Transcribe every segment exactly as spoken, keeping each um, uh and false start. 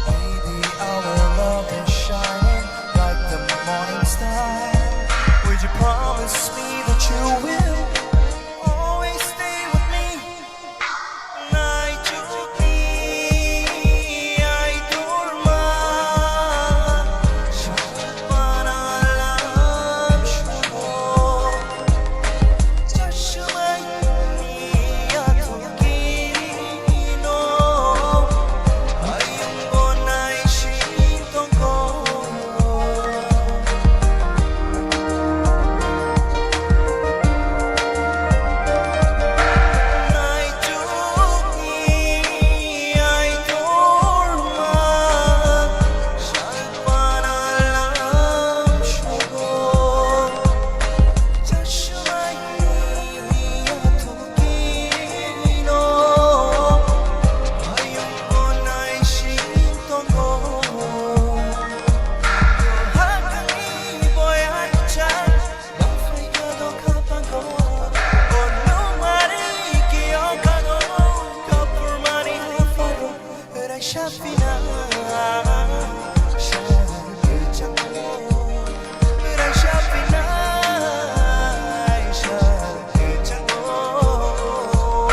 Baby, our love is shining like the morning star. Would you promise me that you will always stay with me?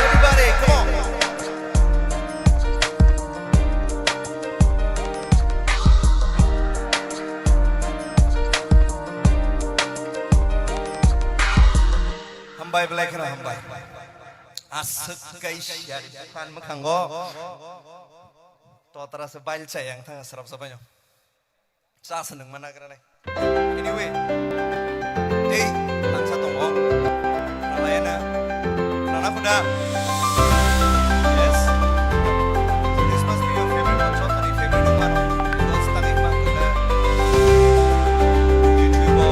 Everybody, come on. Hambai, belai kheno hambai. Aswk kai siari buphan mwkhango. Totra se bail chai ang thang srap sabaino. Cha se nung mana gra nai. Anyway, tei tangsa tongo. Rana yana. Rana khuda. Yes. This must be your favorite one. Chot ani favorite one. Because tangwi ma khuda. YouTube o,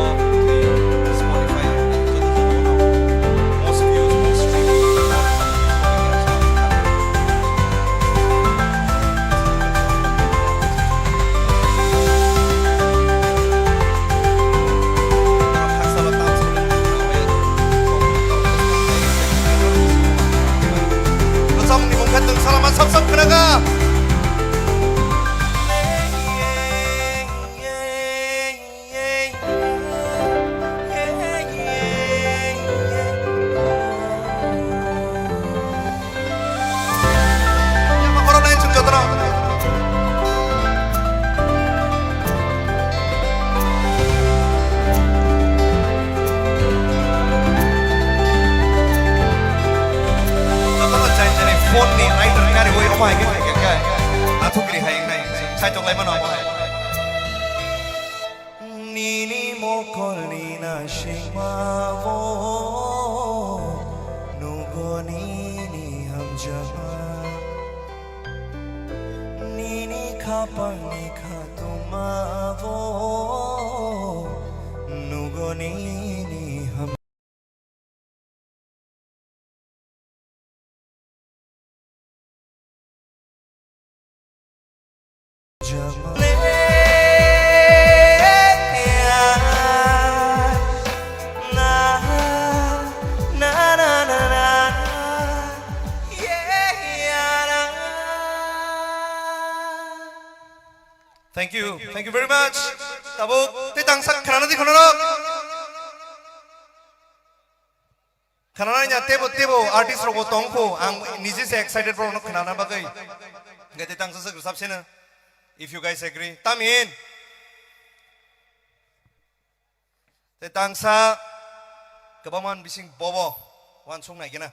Spotify o, joto joto no. Most views, most streams. Rochomni mungkha tong salama sap sap khnaga. Phone ni lighter kari oi omo hai khe khe khe. Athuk ri hai nai. Sai tok lai mano omo hai. Nini mokolni naisingmao nugo nini hamjakma. Nini khapangni khatungmao nugo nini ham- Thank you, thank you very much. Tabuk tei tangsa khwnana di khwnarok. Khwnana nya tebo tebo artist rok bo tong kho, ang nije se excited borok no khwnana bagwi. Hwnkhe tei tangsa swk rwchap sino, if you guys agree. Tamin. Tei tangsa kwbangma bising bobo uansuk nai gena.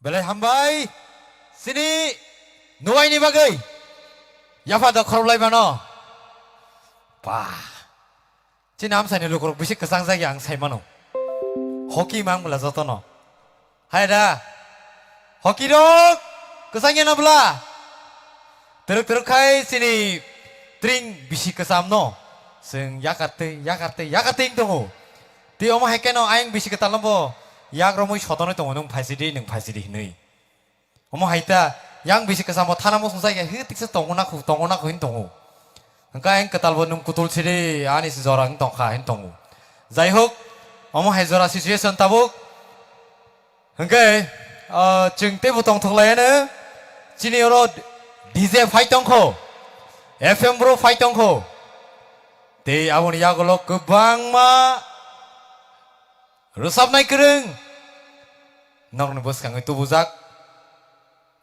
Belai hambai, chini nuaini bagwi yapha da khoroplai mano. Ba, chini amsaini lukurok bisi kwchang jagya ang sai mano. Hoki mang bwla jotono. Hai da, hoki rok kwchang ya na bwla? Twrwk twrwk khai chini tring bisi kwcham no. Chwng yakartwi, yakartwi, yakartwi wng tongo. Tei omo hai khe no ayang bisi kwtal no bo yak romwi sotonwi tongo, nwng phaisidi, nwng phaisidi hinwi. Omo hai ta, yang bisi kwchamo thana mosong jai khe, "Hi, tiksa tongo na khu, tongo na khu," hin tongo. Hwnkhe ayang kwtal bo, "Nwng kutul sidi, ani se jora wng tongkha," hin tongo. Jai hok, omo hai jora situation tabuk. Hwnkhe, ah, chwng teibo tongthok laiano, chini oro D J phai tongkho, F M bro phai tongkho. Tei aboni yagulo kwbangma rwchapnai kwrwng norokni bwskangwi tubujak.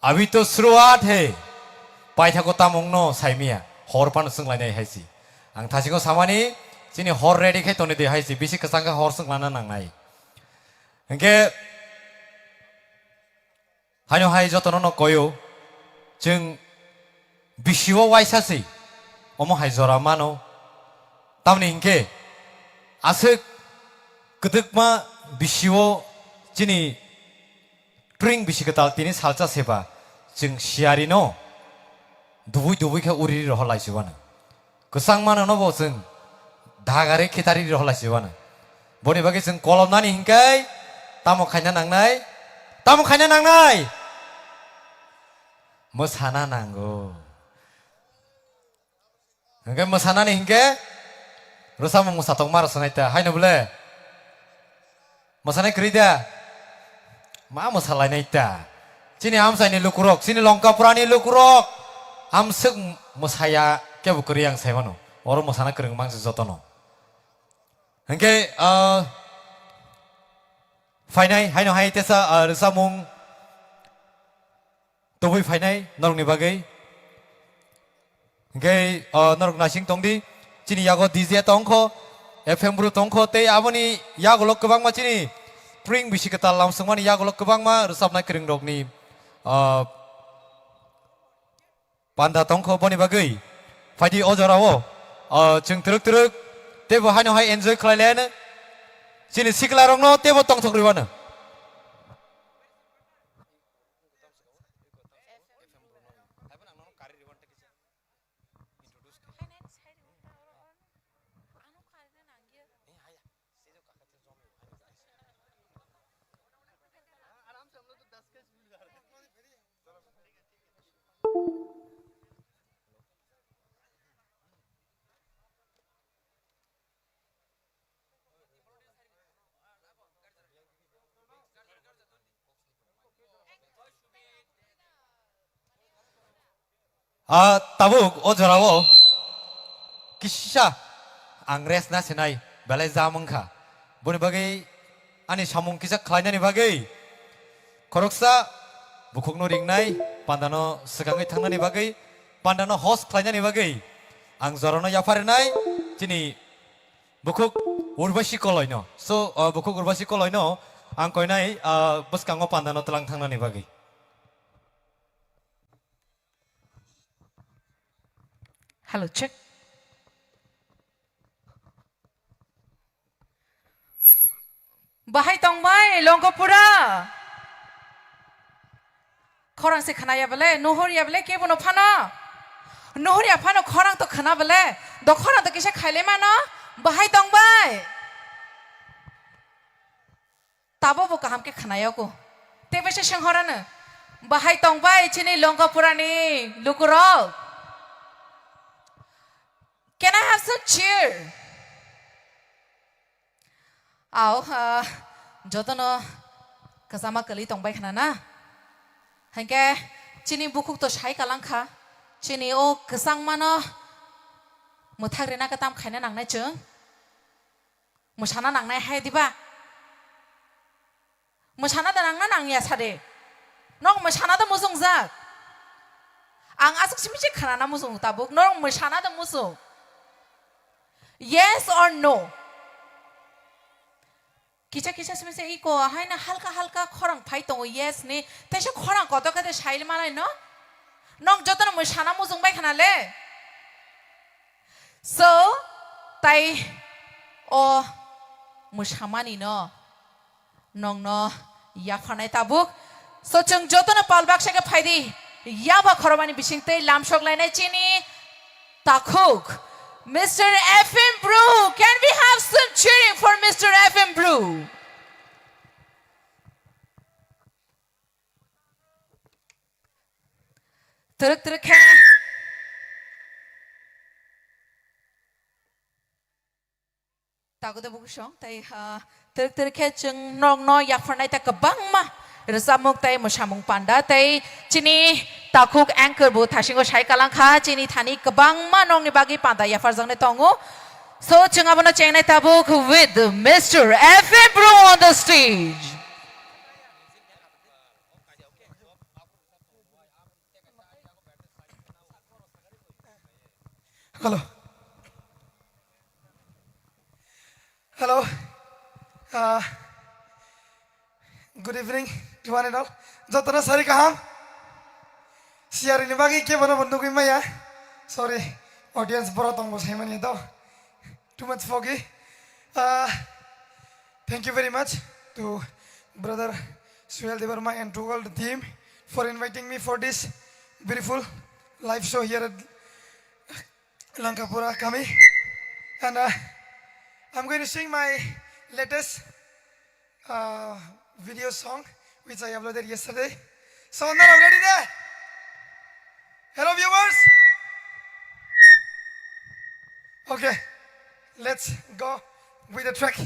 Abhi to shuruaat hai, paithakgo tamungno saimia, hor phano swnglainai hai si. Ang thasingo samani, chini hor ready khai toni de hai si, bisi kwchang khe hor swnglaina nangnai. Hwnkhe, haino hai jotono no koyo, chwng bisio waisa se, omo hai jora mano. Tamni hinkhe aswk kwdwkma bisio chini pring bisi kwtal tini salsa seba chwng siyarino dubui dubui khe uri rohor laisibano. Kwchang mano no bo chwng dagari khitari rohor laisibano. Boni bagwi chwng kolomnani hinkhe tamo khaina nangnai? Tamo khaina nangnai? Mwsana nango. Hwnkhe mwsanani hinkhe rwchapmung mwsatokma rwsanai ta, haino bwle? Mwsanai kwrwi da? Ma mwsalainai ta? Chini amchaini lukurok, chini Longkapurani lukurok amswk mwsaya kebo kwrwi ang saimano. Oro mwsana kwrwng mangsi jotono. Hwnkhe, ah, phainai, haino hai tesa, ah, rwchapmung tubui phainai norokni bagwi. Hwnkhe, o, norok naising tongdi, chini yago D J tongkho, F M bru tongkho, tei aboni yagulo kwbangma chini pring bisi kwtal lamsongmani yagulo kwbangma rwchapnai kwrwngrokni, o, panda tongkho. Boni bagwi phaidi o jorao, o, chwng twrwk twrwk teibo haino hai enjoy khlailaiyano chini siklarokno teibo tongthok rwmano. Ah, tabuk o jorao kisa ang rest na sinai belai jam wngkha. Boni bagwi ani samung kisa khlainani bagwi khoroksa bukhukno ringnai, pandano swkangwi thangnani bagwi, pandano host khlainani bagwi ang jorano yapharinai chini bukhuk Urbasi Koloino. So, uh, bukhuk Urbasi Koloino ang koinai, uh, bwskango pandano twlang thangnani bagwi. Hello, check. Bahai tongbai Longkopura. Khorang se khna ya bele, nuhur ya bele, kebo no phano. Nuhur ya phano khorang to khna bele. Do khorang to kisa khaile mano. Bahai tongbai. Tabo bo kaham khe khna yako. Tei bai se seng horano. Bahai tongbai chini Longkopura ni lukurok. Can I have some cheer? Aw, ah, jotono kwchama kwlwi tongbai khna na. Hinkhe chini bukhuk to sai kalang kha. Chini o kwchangmano mwthak rina khe tam khaina nangnai chwng. Mwsana nangnai hai diba? Mwsana da nangna nangya sade. Nok mwsana da muchungjak. Ang aswk simi se khanana muchungo tabuk. Norok mwsana da muchung. Yes or no? Kisa kisa simi se iko haino halka halka khorang phai tongo, yes ni. Teisa khorang kotor khe de sai manai no. Nong jotono mui sana mujung bai khana le. So, tai o mui samani no. Nongno yapharnai tabuk. So, chwng jotono pal baksa khe phai di. Yaba khorokmani bising tei lamsok lainai chini takhuk, Mister F M Bru. Can we have some cheering for Mister F M Bru? Twrwk twrwk khe. Tago de bukusong, tei, ah, twrwk twrwk khe chwng nokno yapharnai ta kwbangma rwchapmung tei mwsamung panda tei chini takhuk anchor bo thasingo sai kalang kha, chini thani kwbangma nokni bagwi panda yapharjaknai tongo. So, chwng abono chengnai tabuk with Mister F M Bru on the stage. Hello. Hello. Uh, good evening to one and all. Jotono sari kaham. Siyari ni bagwi kebono bo nugwi maya. Sorry, audience borok tongbo saimani to. Too much foggy. Uh, thank you very much to brother Suhel Debbarma and to all the team for inviting me for this beautiful live show here at Langkapura Kami. And, uh, I'm going to sing my latest, uh, video song, which I uploaded yesterday. So, now ready there? Hello, viewers. Okay, let's go with the track.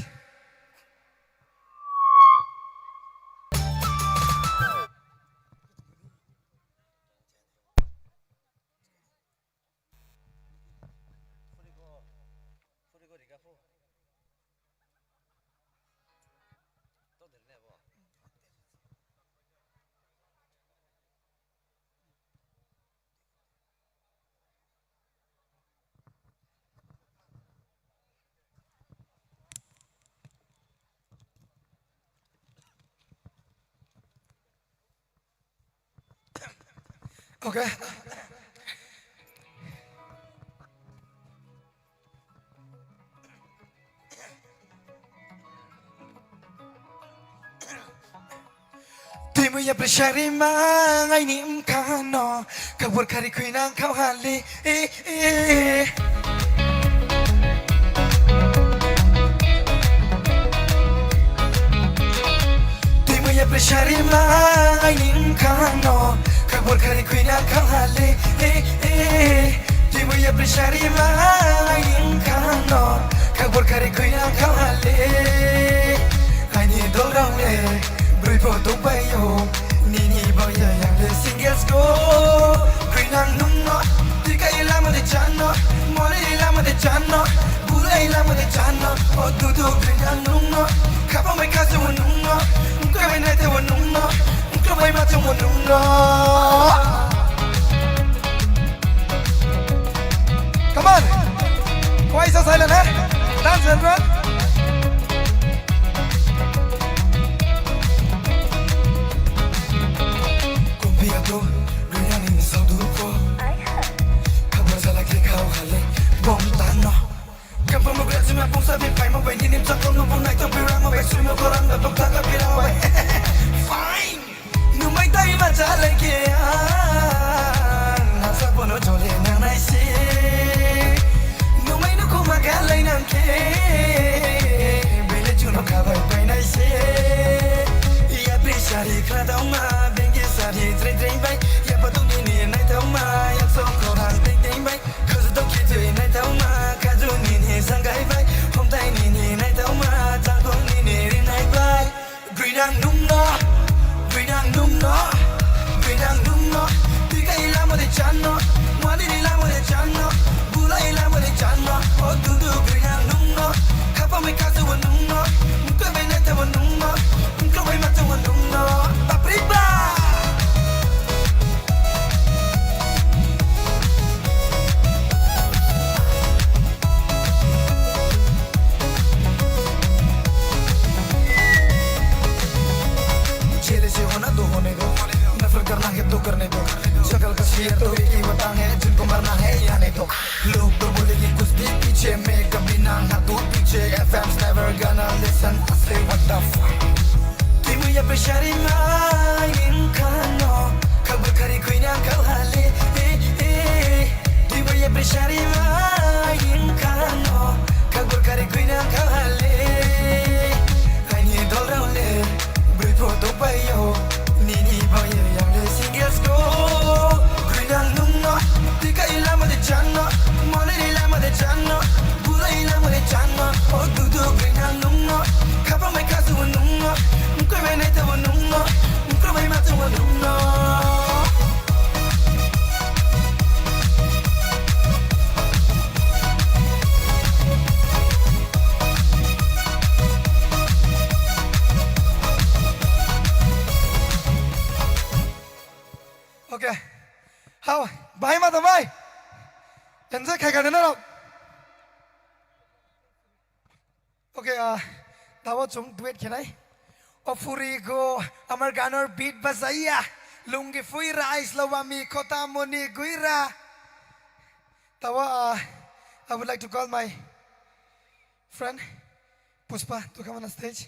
Okay. Twi mui ya pressure ma ngai ni mkha no, kabur kari khui nang khau hali. Eh, eh. Twi mui ya pressure ma ngai ni mkha no, kabur kari khui nang khau hali. Eh, eh. Twi mui ya pressure ma ngai ni mkha no, kabur kari khui nang khau hali. Aini dol rang le, brui pho tok bai yo. Nini bangya yang le singles go. Khuinang nungno, tikai lama de chano, mori lama de chano, bulai lama de chano. O dudu khuinang nungno, khapa mai kasu nungno, ungka mai nai te nungno, ungka mai machu nungno. Come on. Why so silent, eh? Dance, everyone. Kumbia tu, guyani saudu po. Kabar sala ke khao hale, bom tano. Kampamo gajima pungsa bi paimo bai nini chakon no bunai to biramo bai sumo koran da bok taka biramo bai. Fine. Numai tai ma chalai ke ang, nasa bono jole nanai se. Numai no kuma galai nang ke, bele chuno kabai pai nai se. Ya pri sari khna dau ma, bengi sari trei trei bai. Ya pa tu ni ni nai dau ma, ya so ko han trei trei bai. Khaju dok khitui naithokma, khaju nini sangai bai, homthai nini naithokma, changkong nini rinai bai. Grinang nungno, grinang nungno, grinang nungno, tikai lama de chano, mani ni lama de chano, bulai lama de chano, o dudu grinang nungno, khapa mai khaju nungno, mukha mai naithok nungno, mukha mai mathok nungno, bapri ba. करना है तो करने दो। शक्ल का शेयर तो एक ही बतांग है, जिनको मरना है आने दो। लोग तो बोलेंगे कुछ भी पीछे, मैं कभी ना हटूं पीछे। F M's never gonna listen, I say what the fuck. Twi mui ya pressure ma yin khano, khabar khari khuina khawhale, eh, eh. Twi mui ya pressure ma yin khano, khabar khari khuina khawhale. Ani dol raule, bui photo payo, nini bayo yang le singles go. Khuina nungno, tika ilama de changno, mone ilama de changno. Bula ina mole changma, o dudu grina nungno. Kapa mai kasu nungno, mkoi mai naita nungno, mkro mai matu nungno. Okay. How? Bahai ma tamai. Enjoy khai khai na. Okay, ah, tabo chwng duet khenai. O phuri go, amar ganor beat bajaiya. Lungi phuira, ais lobami, khota moni guira. Tabo, ah, I would like to call my friend Pushpa to come on the stage.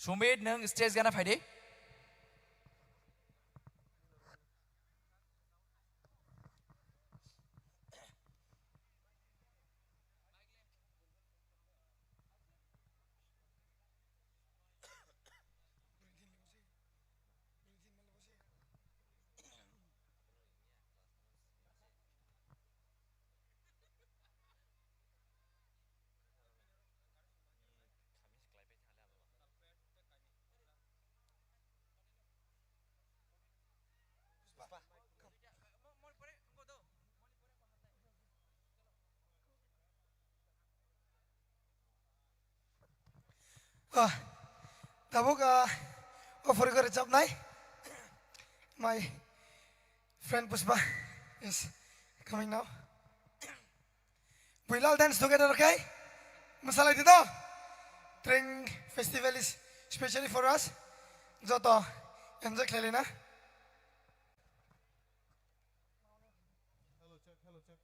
Sumit, nwng stage gana phaidi. Ah, tabuk, ah, o phuri khe rwchapnai. My friend Pushpa is coming now. We all dance together, okay? Mwsalai di to. Train festival is specially for us. Joto enjoy khlai na. Hello, check, hello, check.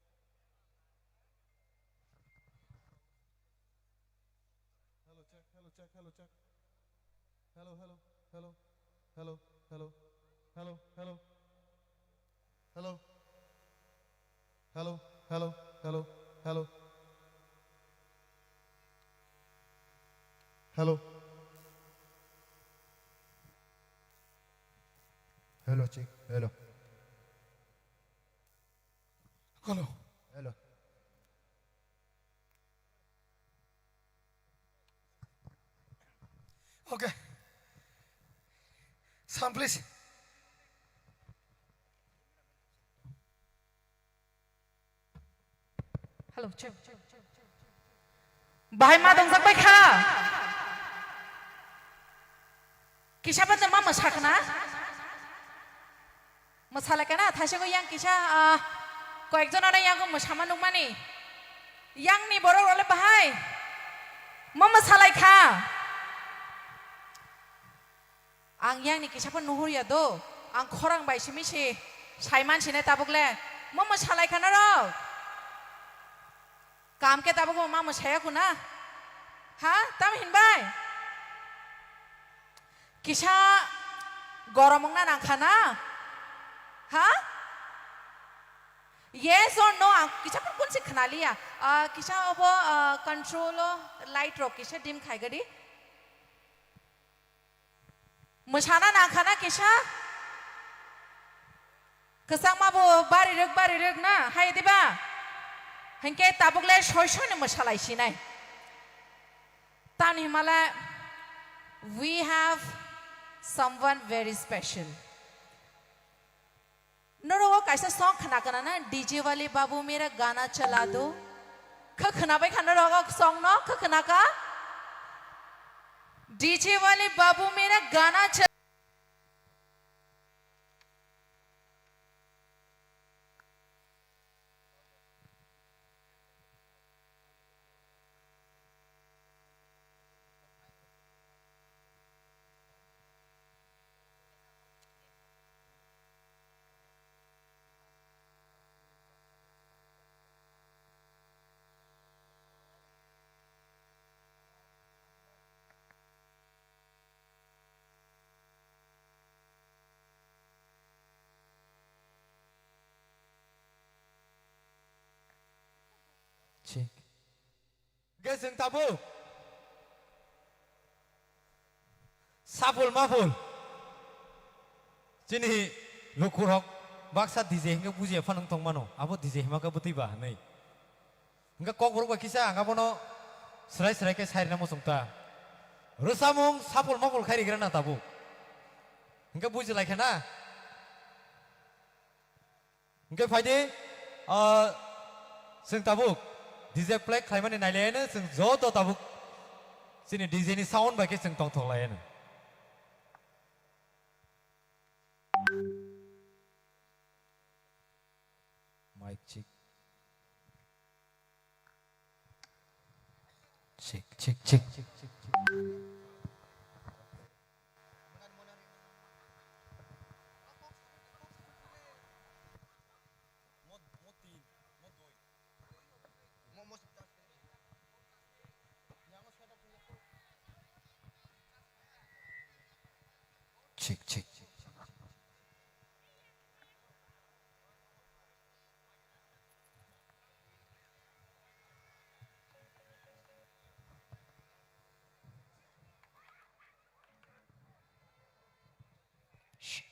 Hello, check, hello, check, hello, check. Hello, hello, hello, hello, hello, hello, hello. Hello. Hello, hello, hello, hello. Hello. Hello, check. Hello. Hello. Hello. Okay. Sound, please. Hello, check. Bahai ma dongjak bai kha? Kisa ba ma mwsa khna? Mwsa lai kana? Thaisego yang kisa, ah, koyekjon ano yang mwsama nukmani. Yang ni borok role bahai ma mwsa lai kha? Ang yang ni kisa pho nuhur ya do. Ang khorang bai simi se saiman sine tabuk le. Ma mwsa lai kha norok? Kam khe tabuk ma mwsaya khuna? Ha? Tam hin bai? Kisa gorom wngna nang kha na? Ha? Yes or no? Ang kisa pho kun se khna liya. Ah, kisa obo, ah, control o light rok kisa dim khai gadi. Mwsana nangkha na kisa? Kwchangma bo bari rwk, bari rwk na, hai diba? Hinkhe tabuk le soi soi ni mwsalai sinai. Tamni hwnba le, we have someone very special. Norok o kaisa song khna kana na, D J wale babu mera gana chala do. Kha khna bai kha norok o song no, kha khna kha? D J wale babu mera gana chala. Check. Hwnkhe chwng tabuk. Sapul mapul. Chini lukurok baksa D J hwnkhe bujiya phano wng tongmano. Abo D J hima khe bwtwi ba hwnwi. Hwnkhe kokborok bai kisa ang abono swrai swrai khe sairina muchung ta. Rwchapmung sapul mapul khai rigra na tabuk. Hwnkhe buji lai khe na. Hwnkhe phai di, ah, chwng tabuk D J play khlaimani nailaino, chwng joto tabuk chini D J ni sound bai khe chwng tongthok laiano. Mic check. Check, check, check. Check, check.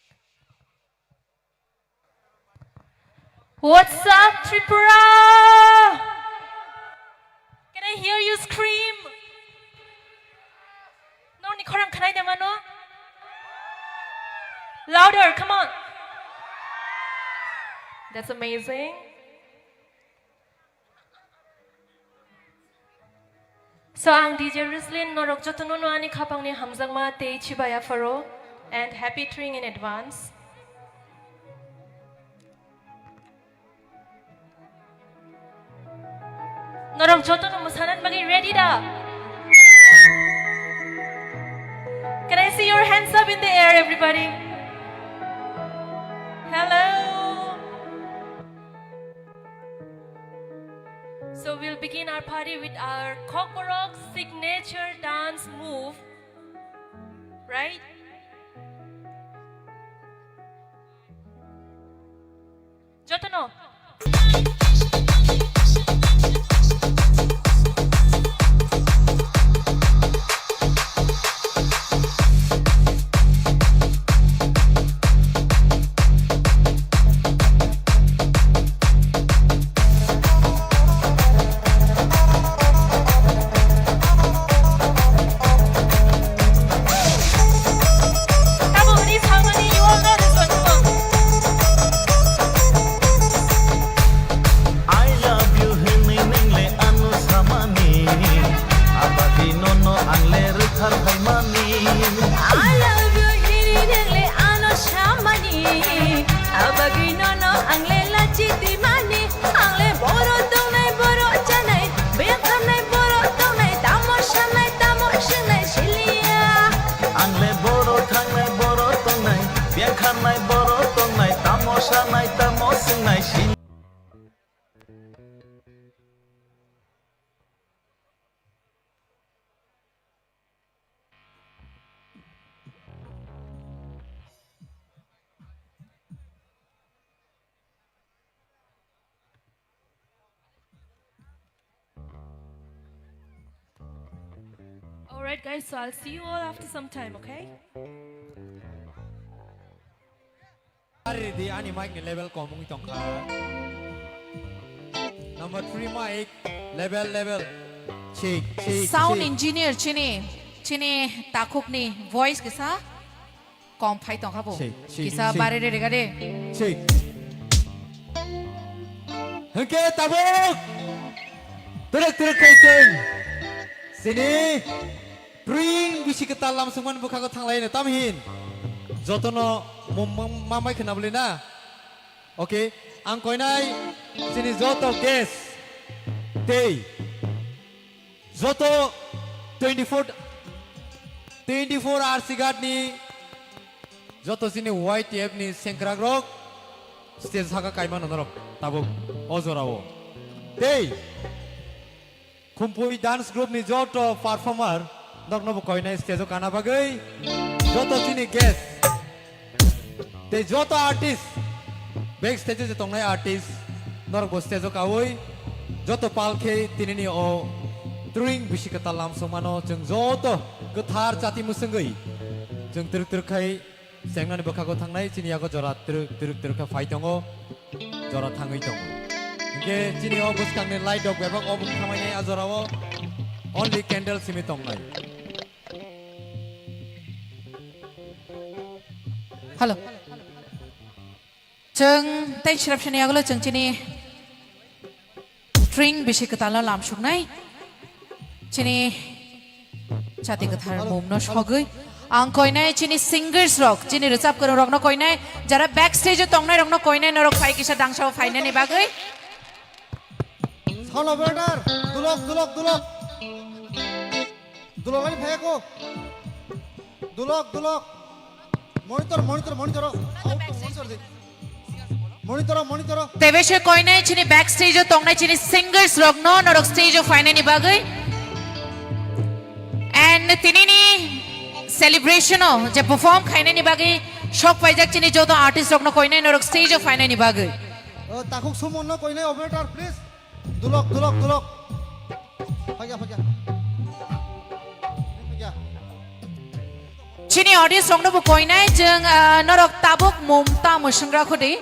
What's up, Tripura? Can I hear you scream? Norokni khorang khwnai de mano? Louder, come on. That's amazing. So, ang D J Roslyn, norok jotono no ani khapangni hamjakma tei chibai apharo, and happy Tring in advance. Norok jotono mwsanani bagwi ready da? Can I see your hands up in the air, everybody? Hello. So we'll begin our party with our Kokborok signature dance move, right? Jotono. Tabuk ree samani, you all know this one, come on. I love you hwnwi nwng le ano samani, abagwi nono ang le rwthar phaimani. I love you hwnwi nwng le ano samani, abagwi nono ang le lachi twimani. Ang le boro tongnai, boro chanai, beng khamnai, boro tongnai, tamo sanai, tamo swngnai siliya. Ang le boro thangnai, boro tongnai, beng khamnai, boro tongnai, tamo sanai, tamo swngnai siliya. All right, guys, so I'll see you all after some time, okay? Ready, ani mic ni level kom wngwi tongkha. Number three mic, level, level. Check, check, Sound check. Engineer chini, chini takhukni voice kisa kom phai tongkha bo. Check, check, Kisa check. Bare re rega de. Check. Hwnkhe tabuk. Twrwk twrwk khe chwng. Chini. Pring bisi kwtal lam sungmani bwkhago thanglaino tamhin. Jotono mum-, mum-, mamai khna bwlwi na. Okay, ang koinai chini joto guest tei joto twenty-four, twenty-four hours sigad ni joto chini Y T F ni sengkrak rok stage saka kaimano norok tabuk o jorao. Tei Khumpui dance group ni joto performer norokno bo koinai stage o kana bagwi, joto chini guest tei joto artist, back stage o je tongnai artist norok bo stage o kaui joto pal khe tinini o Twrwng bisi kwtal lamsokmano chwng joto kwthar chati mwswngwi chwng twrwk twrwk khai Chengnani bwkhago thangnai chini yago jora twrwk twrwk twrwk khe phai tongo, jora thangwi tongo. Hinkhe chini o bwskangni light rok bebak o bwkha mainai a jorao only candle simi tongnai. Hello. Chwng tei sirap sini yagulo chwng chini Twrwng bisi kwtal no lamsuknai. Chini chati kwthar mum no sogwi. Ang koinai chini singers rok, chini rwchap kwrwng rok no koinai, jara backstage o tongnai rok no koinai norok phai kisa dangsa o phainani bagwi. Sound operator, dulok, dulok, dulok. Dulok ani phai ko. Dulok, dulok. Monitor, monitor, monitor. Out, monitor di. Monitor, monitor. Tebese koinai chini backstage o tongnai chini singers rok no norok stage o phainani bagwi. And tinini celebration o je perform khainani bagwi sok paijak chini joto artist rok no koinai norok stage o phainani bagwi. O, takhuk sumon no koinai operator, please. Dulok, dulok, dulok. Phagya, phagya. Phagya. Chini audience rokno bo koinai chwng, ah, norok tabuk mum ta mwswngra khudi.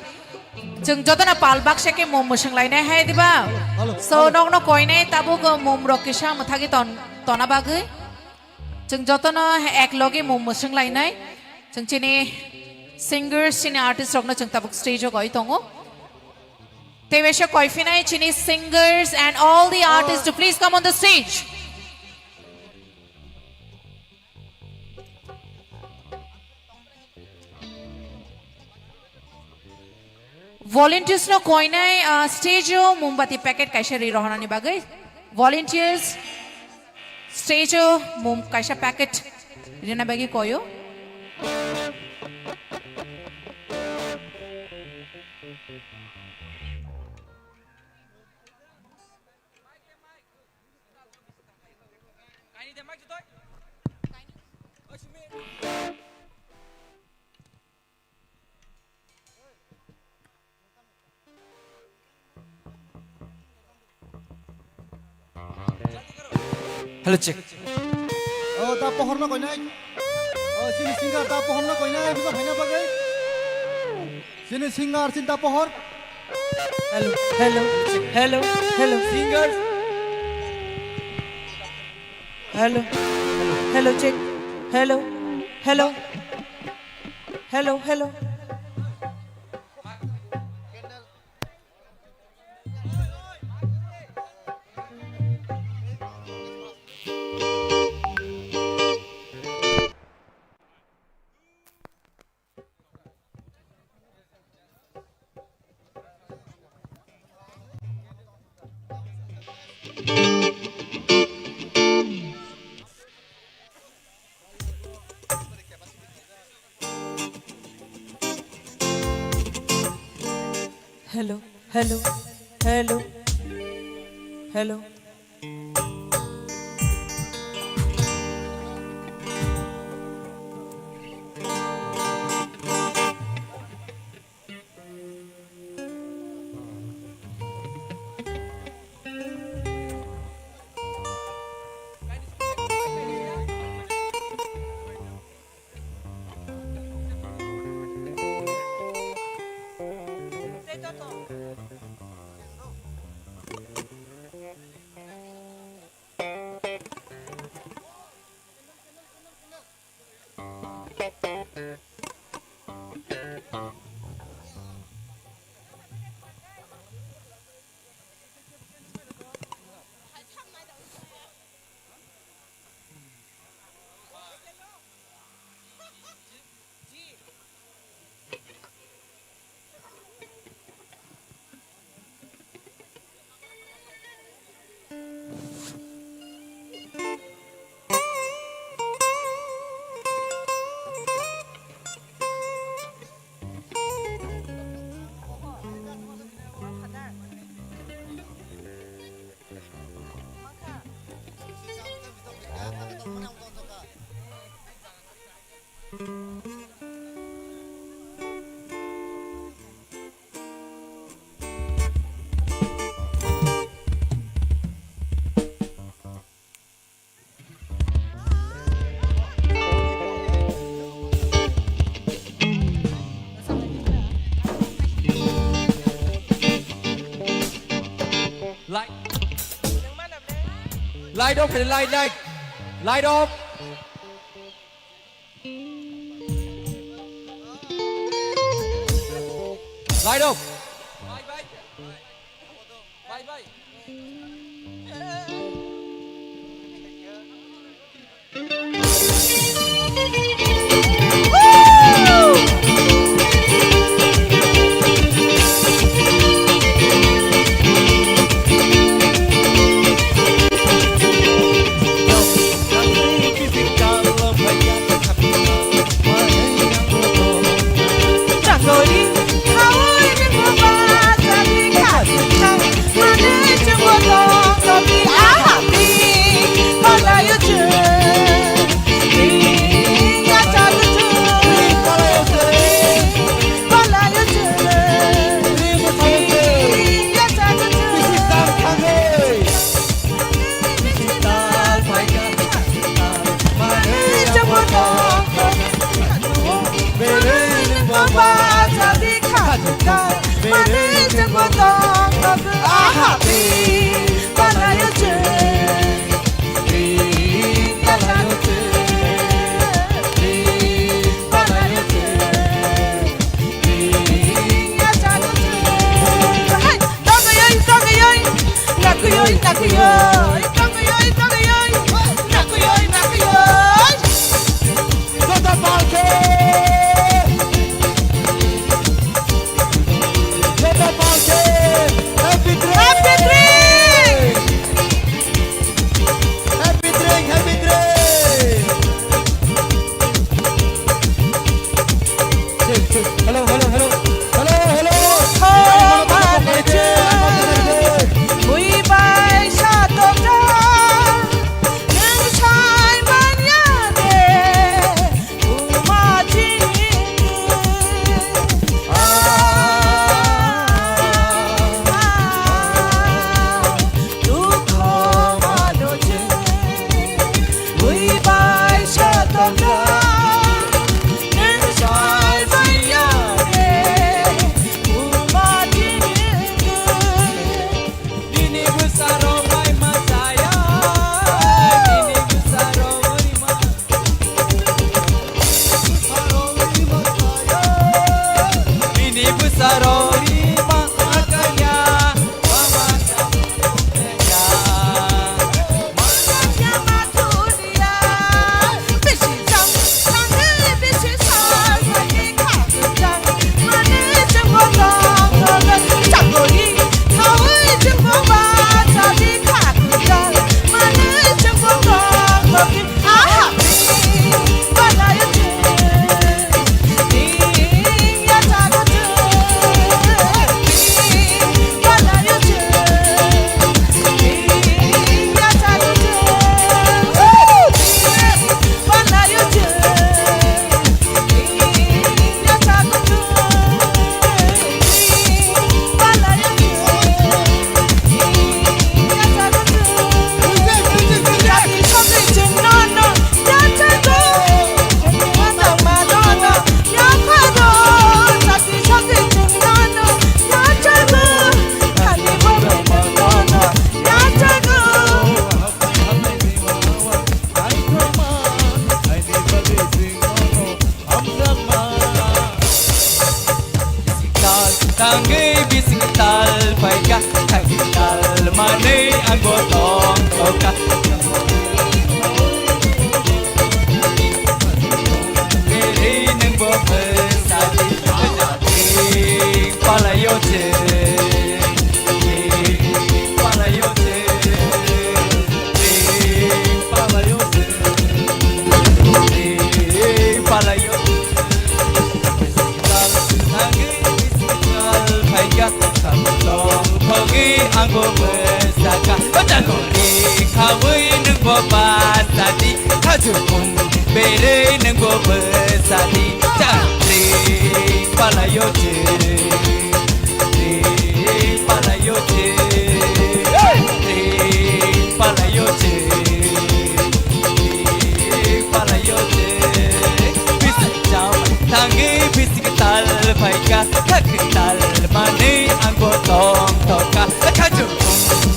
Chwng jotono pal baksa khe mum mwswng lainai hai diba? Hello, so hello. Nokno koinai tabuk mum rok kisa mwthagwi ton, tona bagwi. Chwng jotono ek logi mum mwswng lainai. Chwng chini singers, chini artist rokno chwng tabuk stage o koi tongo. Tei waisa koiphinai chini singers and all the artists to please come on the stage. Volunteers no koinai, ah, stage o mombati packet kaisa ri rohornani bagwi. Volunteers, stage o mum kaisa packet rina bagwi koyo. Hello, check. Oh, ta pohor no koinai. Oh, chini singer ta pohor no koinai, bisa haina bagai. Chini singer chinta pohor. Hello, hello, hello, hello, singers. Hello, hello, check. Hello, hello, hello, hello. Hello, hello, hello, hello. Light. Light off, light, light. Light off. Light off. Bye bye. Bye bye. Happy drink! Happy drink! Happy drink, happy drink. Hello, hello, hello. Hello, hello. Ui bai sa tokjak, nwng sai manya de. Nini bwsarok bai ma chaya, nini bwsarok bai ma. Nini bwsarok bai ma chaya, mama chaya, mama chaya, ma chaya. Bisi jang Berei nwngbo bwsadi ta. Tring palaio tring. Tring palaio tring. Tring palaio tring. Tring palaio tring. Bisik jam tangwi bisik tal phaikha. Thak tal manwi angbo tongthokkha. Khajung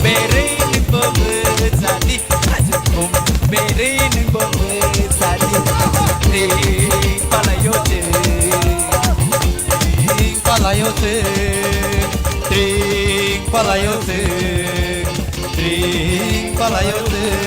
berei nwngbo bwsadi. Khajung berei nwngbo bwsadi. Tring palaio tring. Tring palaio tring. Tring palaio tring. Tring palaio tring.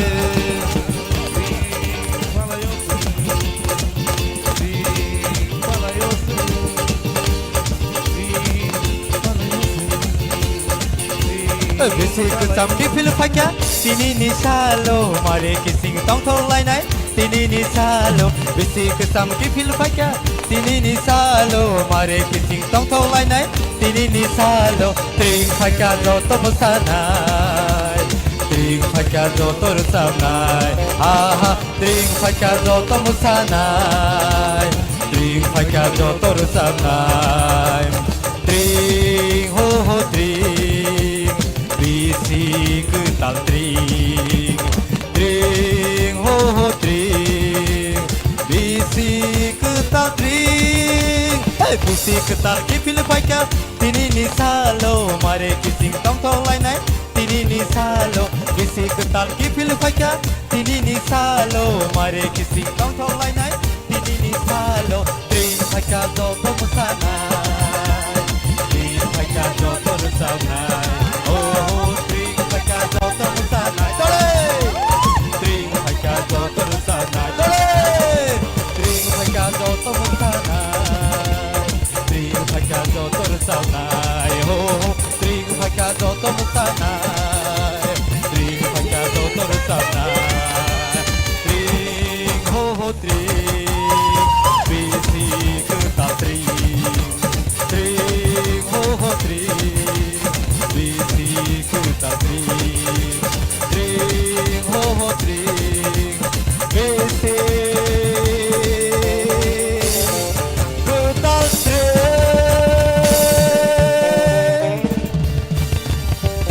Bisi kwcham kiphil phaikha, tini ni salo mare kising tongthok lainai, tini ni salo. Bisi kwcham kiphil phaikha, tini ni salo mare kising tongthok lainai, tini ni salo. Tring phaikha joto mwsanai, tring phaikha joto rwchabnai, aha. Tring phaikha joto mwsanai, tring phaikha joto rwchabnai. Tring ho ho tring, bisi kwtal tring. Tring ho ho tring, bisi kwtal tring. Hey, bisi kwtal kiphil phaikha, tini ni salo mare kising tongthok lainai. Tini ni salo bisi kwtal kiphil phaikha, tini ni salo mare kising tongthok lainai. Tini ni salo tring phaikha joto mwsanai, tring phaikha joto rwchabnai. Oh, tring phaikha joto mwsanai. Dole! Tring phaikha joto rwchabnai. Dole! Tring phaikha joto mwsanai, tring phaikha joto rwchabnai. Oh, tring phaikha joto mwsanai, tring phaikha joto rwchabnai. Tring ho ho tring, bisi kwtal tring. Tring ho ho tring, bisi kwtal tring. Tring ho ho tring, bisi kwtal tring.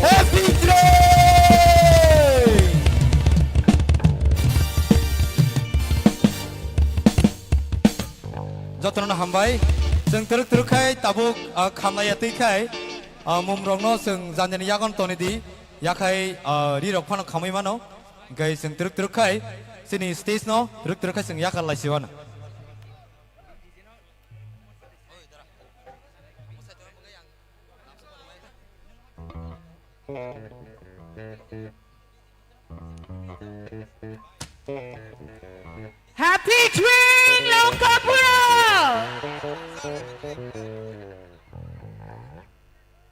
Happy tring! Jotono hambai. Chwng twrwk twrwk khai tabuk, ah, khamlaiya twi khai, ah, mumrokno chwng janjani yagon toni di, yakhai, ah, rirok phano khamwi mano. Hwnkhe chwng twrwk twrwk khai chini stage no twrwk twrwk khai chwng yakar laisi mano. Happy Tring Longkapuro!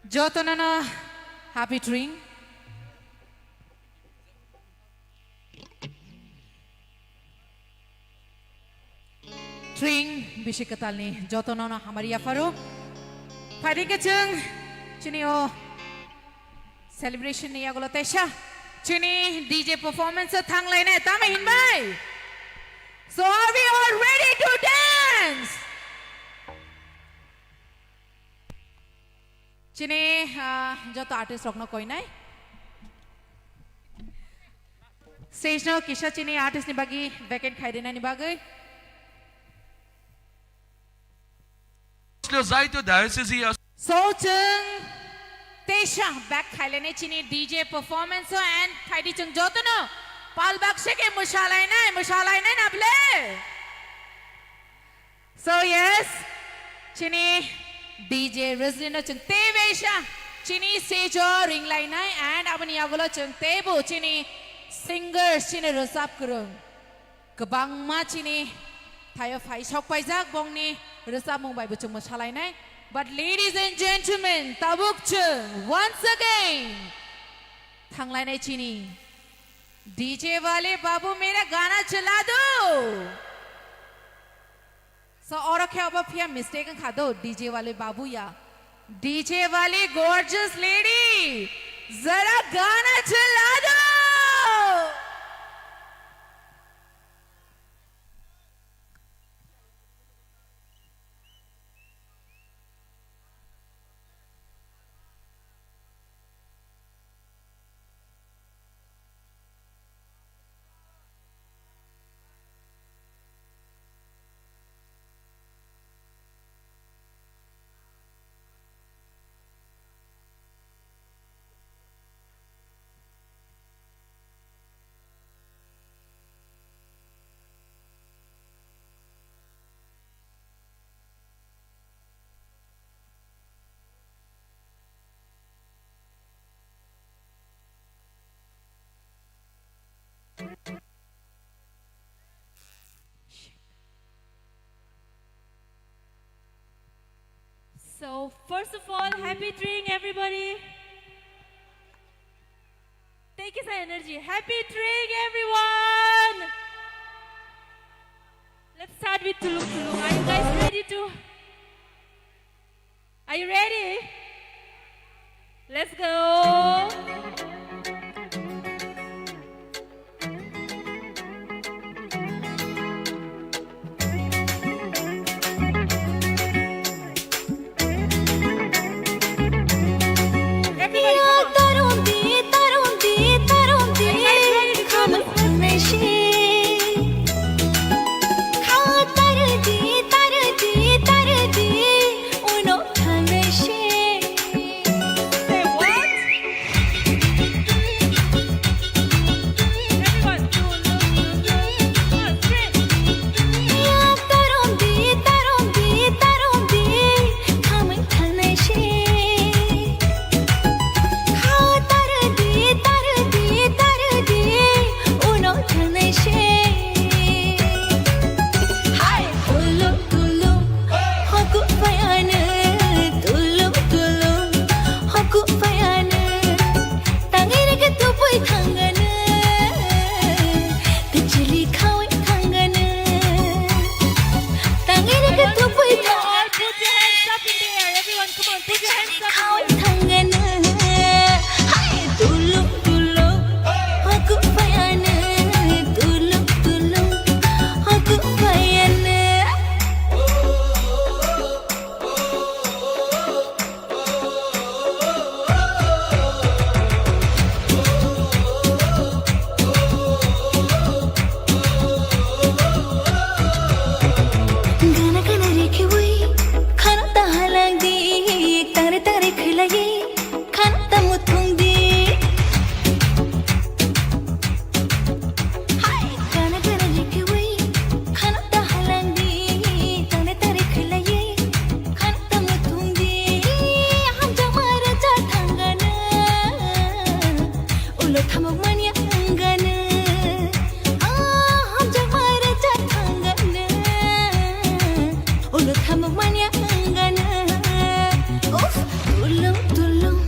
Jotono no Happy Tring. Tring bisi kwtalni jotono no hamari yapharo. Phaidi khe chwng chini o celebration ni yagulo teisa chini D J performance o thanglainai tamo hinbai. So are we all ready to dance? Chini, ah, joto artist rokno koinai. Stage no kisa chini artist ni bagwi vacant khai rinani bagwi. Zaito diocese ya. So chwng teisa back khailene chini D J performance o and phaidi chwng jotono pal bakse khe mwsalainai, mwsalainai na ble. So yes, chini D J Roslyn no chwng teibo sa chini stage o ringlainai and aboni yagulo chwng teibo chini singers chini rwchap kwrwng kwbangma chini thaio phai sok paijak bongni rwchapmung bai bo chwng mwsalainai. But ladies and gentlemen, tabuk chwng once again thanglainai chini D J wale babu mera gana chala do. So, oro khe obo phiya mistake wngkha do, D J wale babu ya. D J wale gorgeous lady, zara gana chala do. So, first of all, happy Tring, everybody. Thank you, sir, energy. Happy Tring, everyone. Let's start with Tulung Tulung. Are you guys ready to? Are you ready? Let's go. Everybody, come on. Are you guys ready to come? Say what? Everyone, do, do, do, do. Come on, scream. Hai, tulung tulung, hoku payane, tulung tulung, hoku payane. Tangiri ke tupui thangane, tijili khawi thangane. Tangiri ke tupui thangane. Put your hands up in the air, everyone. Come on, put your hands up in the air. Khawi thangane. Hai, tulung tulung, hoku payane, tulung tulung, hoku payane. Gana gana rikhiwi khana ta halangdi, tangre tangre khilai khana ta muthungdi. Hai, gana gana rikhiwi khana ta halangdi, tangre tangre khilai khana ta muthungdi. Hamjakma rwchap thangana, ulo thamuk manya wngana. Ah, hamjakma rwchap thangana, ulo thamuk manya wngana. Uff, tulung tulung,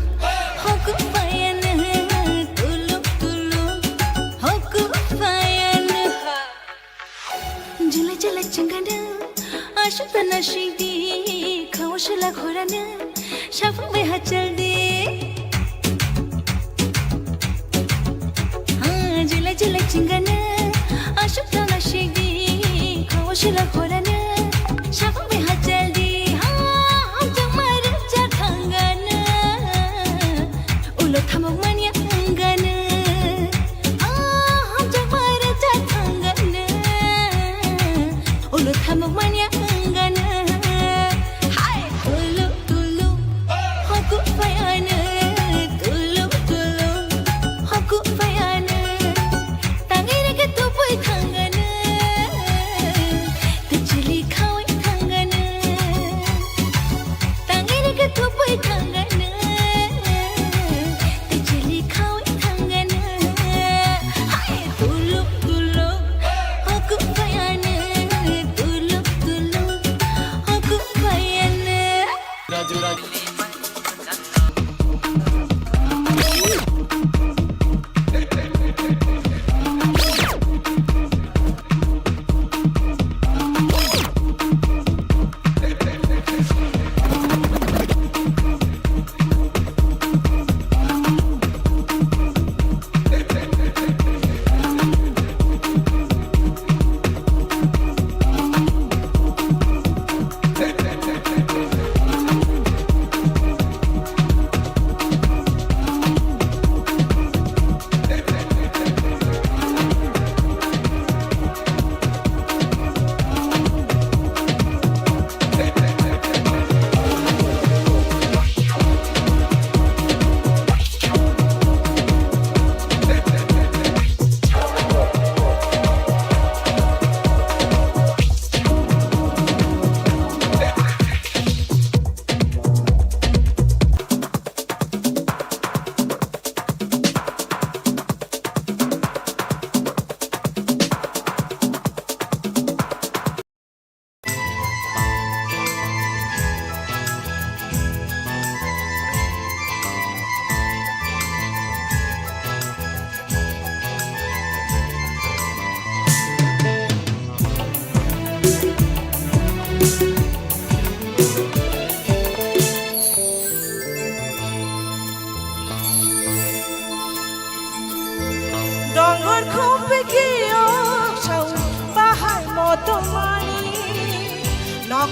hoku payana, tulung tulung, hoku payana. Jilai jilai chingana, aswk ta nasikdi, khao sila khorana, saphang bai hachaldi. Ha, jilai jilai chingana, aswk ta nasikdi, khao sila khorana, saphang bai hachaldi. Ha, hamjakma rwchap thangana, ulo thamuk manya wngana. Ah, hamjakma rwchap thangana, ulo thamuk manya wngana. Hai, tulung tulung, hoku payana, tulung tulung, hoku payana. Tangiri ke tupui thangana,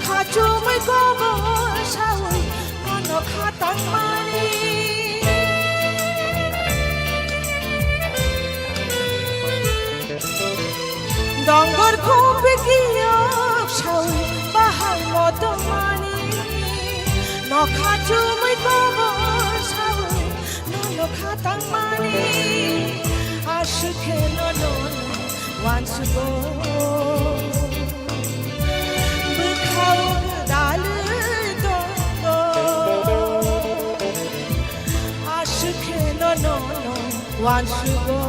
Khachumui kobor saui nono khatang mani. Dongor khumpi kiyok saui bahai moto mani. Nokha chumui kobor saui nono khatang mani. Aswk khe nono wansugo. Bwkhao gwdalwi tongo. Aswk khe nono wansugo.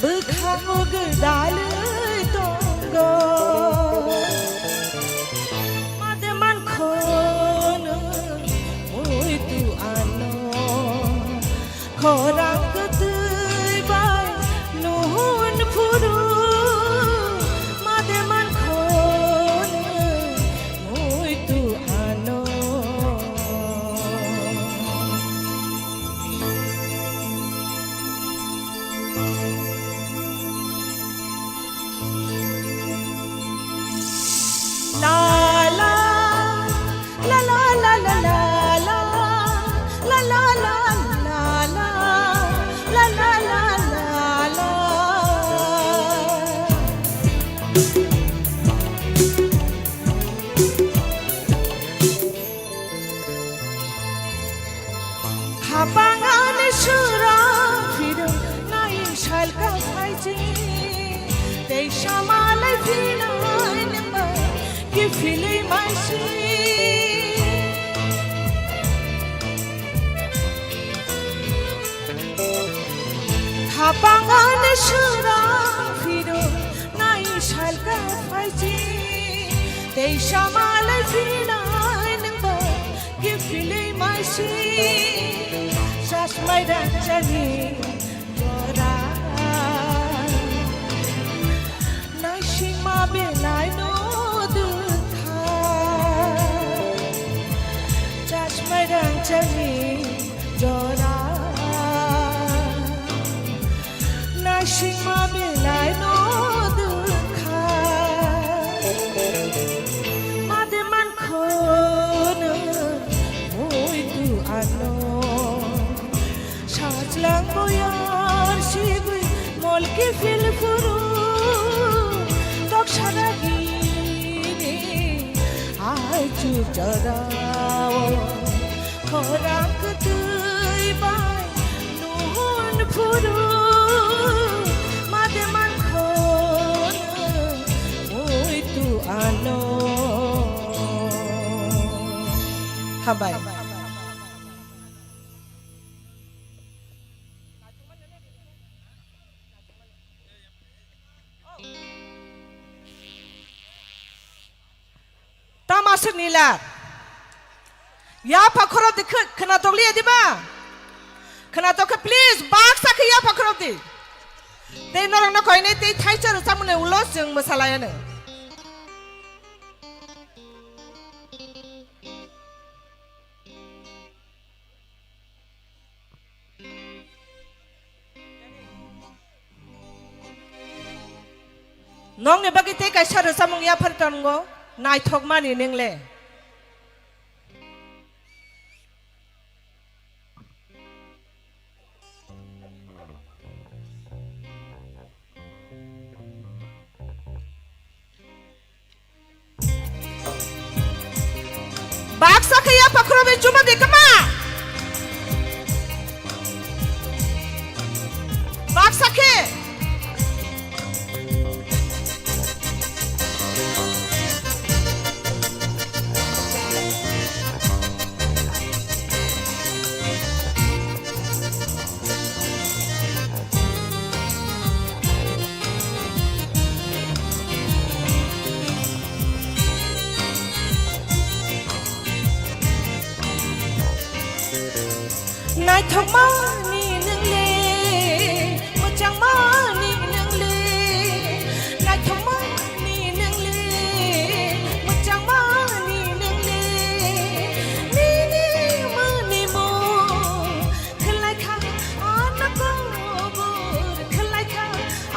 Bwkhao gwdalwi tongo. Made mankhono muitu ano. Khorang kwtwi bai nuhun phuru. Made mankhono muitu ano. La la la la la la la la la la la la la la la la la la. Khapang ani sura phirung naing salka phaiji. Tei samalai phinai nangba kiphilwi maisi. Khapang ani sura phirung naing salka phaiji. Tei samalai phinai nangba kiphilwi maisi. Chasmai rangchani jora. Naisingma belai no dukha. Chasmai rangchani jora. Naisingma belai no dukha. Made mankhono muitu ano. Sajlang boyar sigwi molki phil phuru. Tok saragini ai chu jorao. Khorang kwtwi bai nuhun phuru, made mankhono muitu ano. Hambai. Tamo aswk nila. Yapha khorop di khw-, khwnatok liya diba? Khwnatok khe please baksa khe yapha khorop di. Tei norokno koinai tei thaisa rwchapmani ulo chwng mwsalaiyano. Nokni bagwi tei kaisa rwchapmung yaphar tongo, naithokmani nwngle. Baksa khe yapha khoroknwi chuma de kwma. Baksa khe. Naithokmani nwngle, mwchangmani nwngle, naithokmani nwngle, mwchangmani nwngle, nini mwnimo. Khwlaikha ano kobor, khwlaikha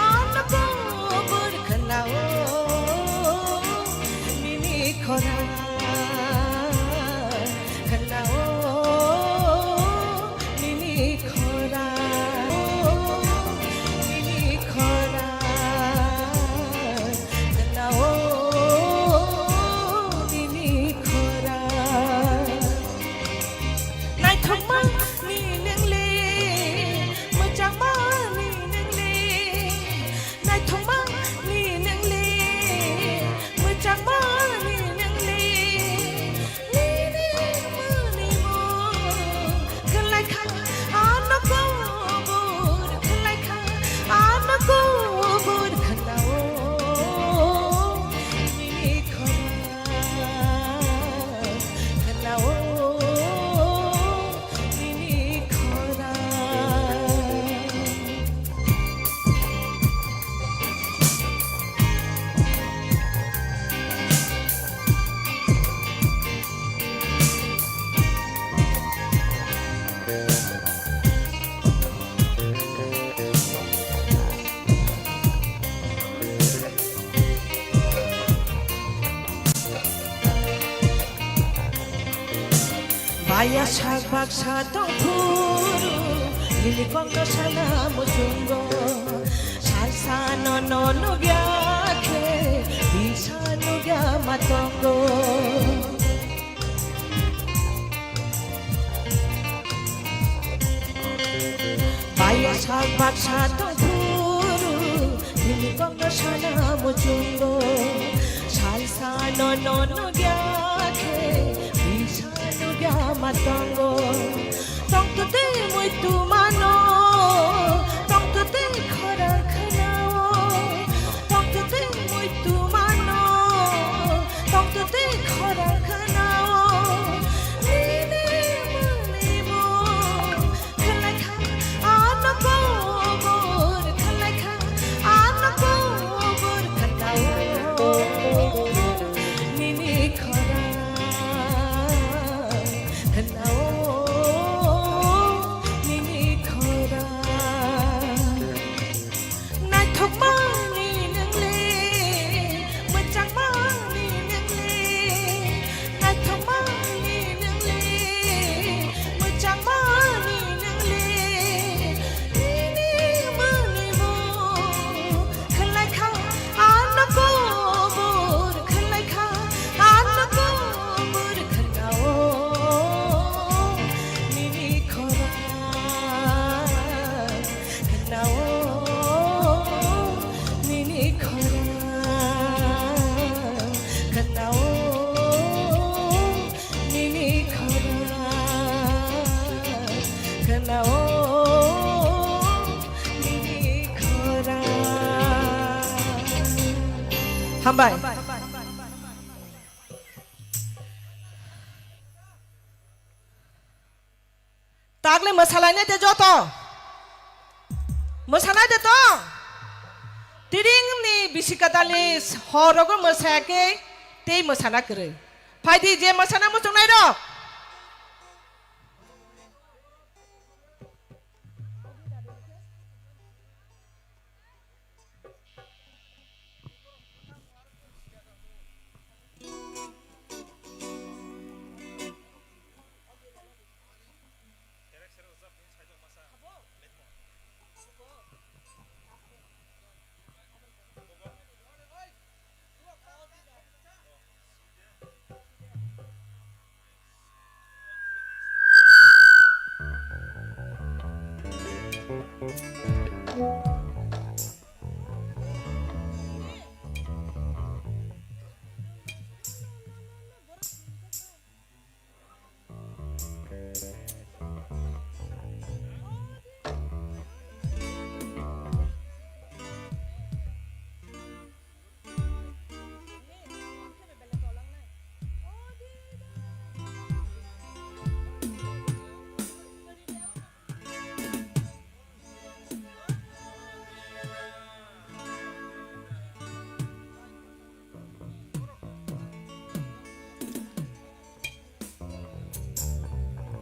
ano kobor khwnao. Aya sak baksa tong phuru, nini kokno sana muchungo. Salsa no no nugya khe, bisa nugya matongo. Aya sak baksa tong phuru, nini kokno sana muchungo. Salsa no no nugya khe, bisa nugya matongo. Tongtwtwi muitu mano, tongtwtwi khorang khanao. Tongtwtwi muitu mano, tongtwtwi khorang khanao. Nini manimo khlaikha ano kobor, khlaikha ano kobor khanao. Nini khorang khanao, nini khorang. Naithokmani nwngle, mwchangmani nwngle, naithokmani nwngle, mwchangmani nwngle, nini manimo khlaikha ano kobor, khlaikha ano kobor khanao, nini khorang khanao, nini khorang khanao, nini khorang khanao, nini khorang. Hambai. Tagle mwsalainai de joto. Mwsanai de to. Tiringni bisi kwtalni horogo mwsaya khe tei mwsana kwrwi. Phaidi je mwsana muchungnai rok.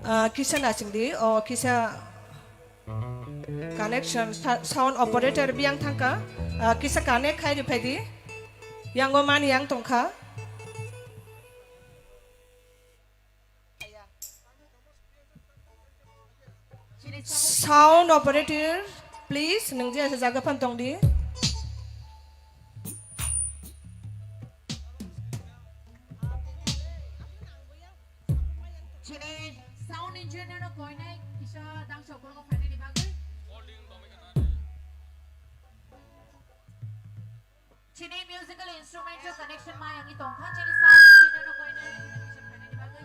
Ah, kisa nasing di, oh, kisa connection, sa-, sound operator biyang thangka, ah, kisa connect khai ri phai di, yango mani yang tongkha. Sound operator, please, nwng je jaga phan tong di. Chini sound engineer no koinai kisa dangsa borok phainani bagwi. Chini musical instrument o connection ma yangwi tongkha, chini sound engineer no koinai kisa phainani bagwi.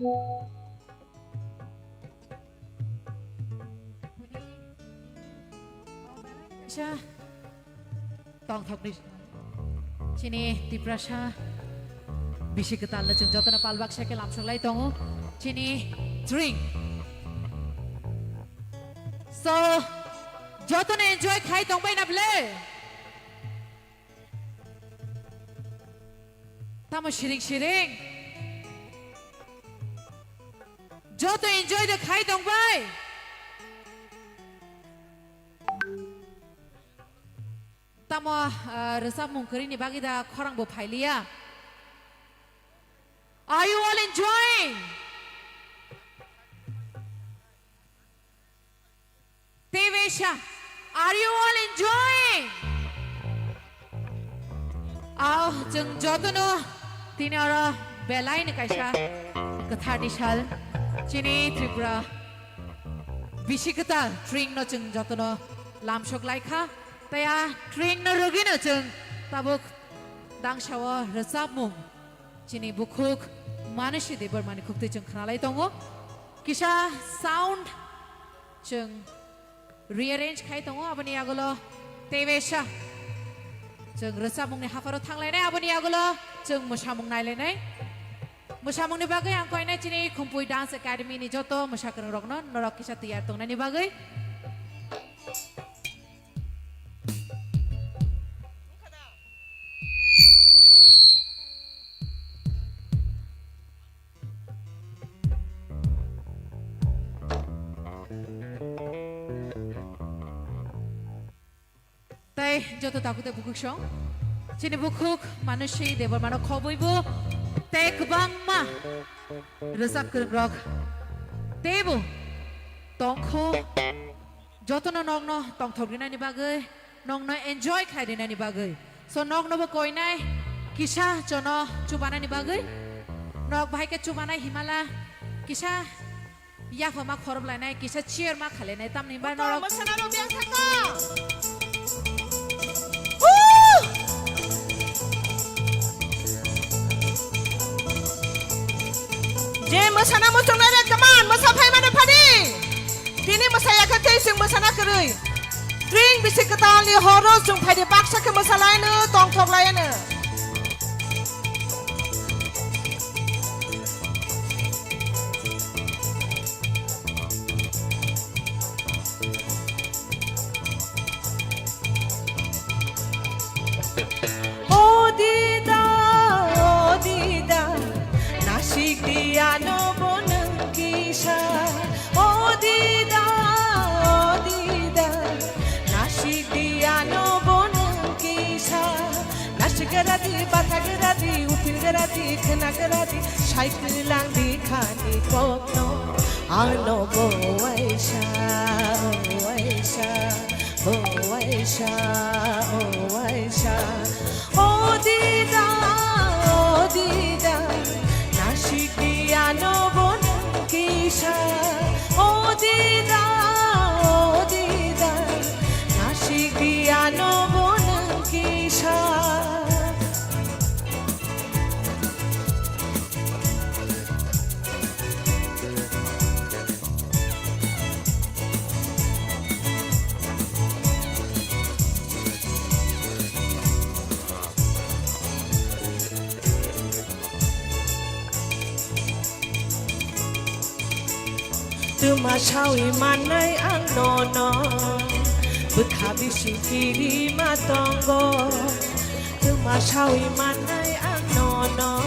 Kaisa tongthokni chini Tiprasa bisi kwtalno chwng jotono palbak sakhe lamsoklai tongo chini Tring. So, jotono enjoy khai tongbai na bwle? Tamo siring siring? Joto enjoy de khai tong bai. Tamo, ah, rwchapmung kwrwini bagwi da khorang bo phailiya. Are you all enjoying? Tebesa, are you all enjoying? Aw, chwng jotono tini oro belaini kaisa kwtharni sal. Chini Tripura bisi kwtal Tringno chwng jotono lamsok laikha. Tei a Tringno rwgwino chwng tabuk dangsao rwchapmung chini bukhuk Manasi Debbarmani khuktwi chwng khnalai tongo. Kisa sound chwng rearrange khai tongo, aboni yagulo tebesa chwng rwchapmungni hapharo thanglainai, aboni yagulo chwng mwsamung nailainai. Mwsamungni bagwi ang koinai chini Khumpui Dance Academy ni joto mwsakwrwng rokno norok kisa tiyar tongnani bagwi. Tei joto takhuk tei bukhuk song, chini bukhuk Manasi Debbarmano khobwibo tei kwbangma rwchap kwrwng rok teibo tongkho. Jotono nokno tongthok rinani bagwi, nokno enjoy khlai rinani bagwi. So noknobo koinai kisa jono chubanani bagwi. Nok bahai khe chubanai himala kisa yaphama khorob lainai, kisa cheer ma khalainai, tamni hwnba norok mwsana rok biyang thangkha. Woo! Je mwsana muchungnai rek, come on, mwsa phaimani phadi. Tini mwsaya khe tei chwng mwsana kwrwi. Tring bisi kwtalni horo chwng phaidi baksa khe mwsalaino tongthok laiano. O dida, o dida, nasik di ano bo nwng kisa. O dida, o dida, nasik di ano bo nwng kisa. Nasik gra di, batha gra di, uphil gra di, khna gra di, sai kwlang di khani kokno. Ano bo waisa, o waisa, o waisa, o waisa. O dida, o dida, nasik di ano bo nwng kisa. O dida, o dida, nasik di ano bo nwng kisa. Twma sawi mannai ang nono, bwkha bising kirima tongo. Twma sawi mannai ang nono,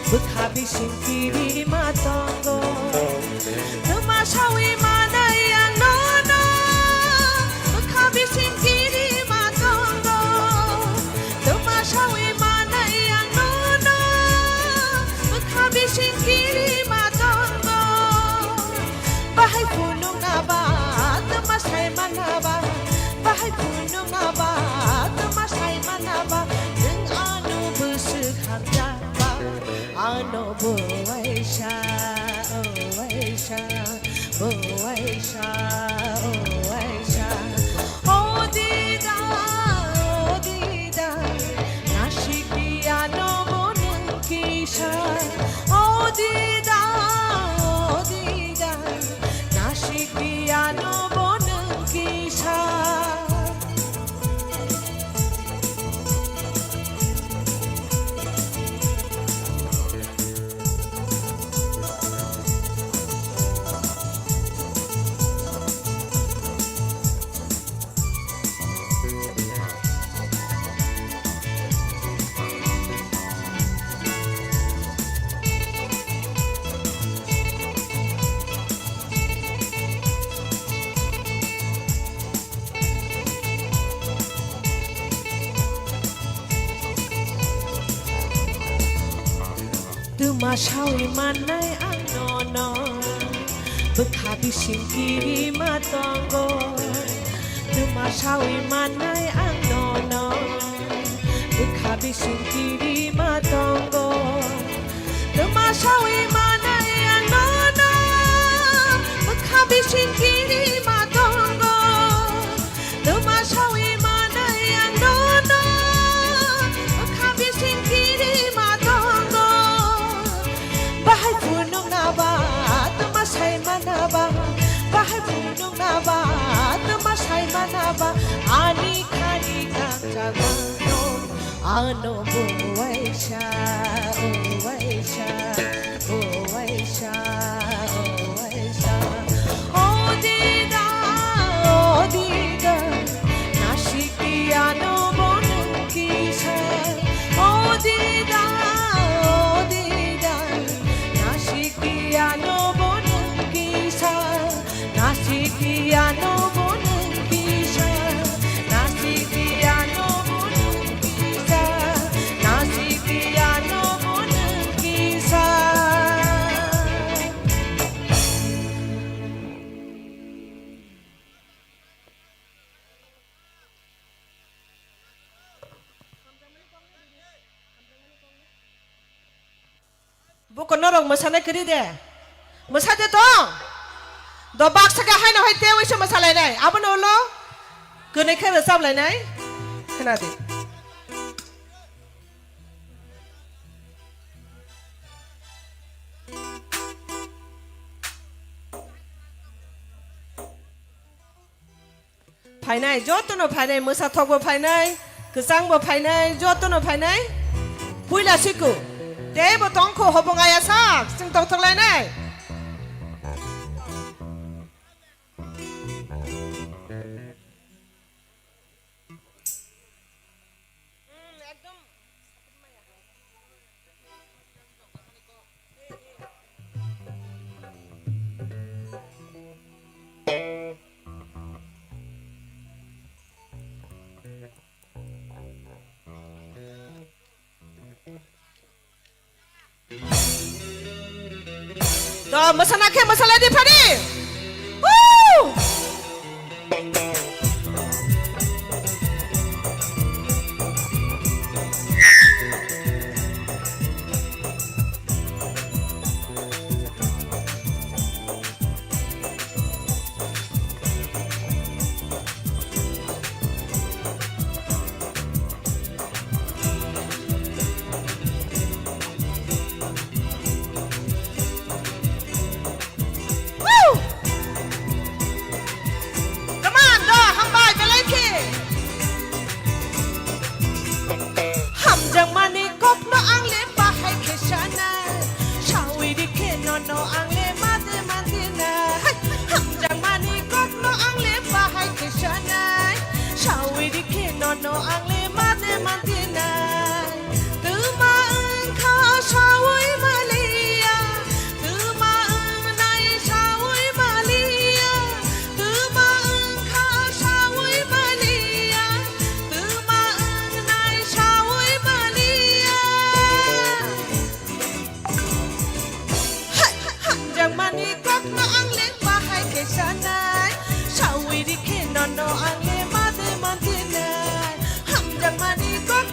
bwkha bising kirima tongo. Twma sawi mannai ang nono, bwkha bising kirima tongo. Twma sawi mannai ang nono, bwkha bising kirima tongo. Bahai phunukna ba, twma sai manna ba, bahai phunukna ba, twma sai manna ba, nwng ano bwswk hamjakba, ano bo waisa, o waisa, bo waisa, o waisa. O dida, o dida, nasik di ano bo nwng kisa. O dida, Sawi mannai ang nono, bwkha bising kirima tongo. Twma sawi mannai ang nono, bwkha bising kirima tongo. Twma sawi mannai ang nono, bwkha bising kirima tongo. Twma sawi mannai ang nono, bwkha bising kirima tongo. Bahai phunukna ba, twma sai mana ba, bahai phunukna ba, twma sai mana ba, ani khani kangjak mano, ano bo waisa, o waisa, o waisa, o waisa. O dida, o dida, nasikiyano bo nwng kisa. O dida, o dida, nasikiyano bo nwng kisa. Nasikiyano bo nwng kisa. Nasikiyano bo nwng kisa. Nasikiyano bo nwng kisa. Buko norok mwsana kwrwi de. Mwsa de tong. Do baksa khe haino hai tei waisa mwsa lainai. Abono ulo kwnwi khe rwchap lainai. Khna di. Phainai, jotono phainai, mwsathokbo phainai, kwchangbo phainai, jotono phainai. Puila siku, teibo tongkho hobong ayasak, chwng tongthok lainai. To, mwsana khe mwsalai di phani. Woo! Woo! Come on, do, hambai, belai khe. Hamjakmani kokno ang le bahai khe sanai. Sawi ri khe nono ang le made mantina. Hai, hamjakmani kokno ang le bahai khe sanai. Sawi ri khe nono ang le made mantina. Twma wngkha sawi maliya, twma wngnai sawi maliya, twma wngkha sawi maliya, twma wngnai sawi maliya. Hai, hamjakmani kokno ang le bahai khe sanai, sawi ri khe nono ang le made mantinai. Hamjakmani kok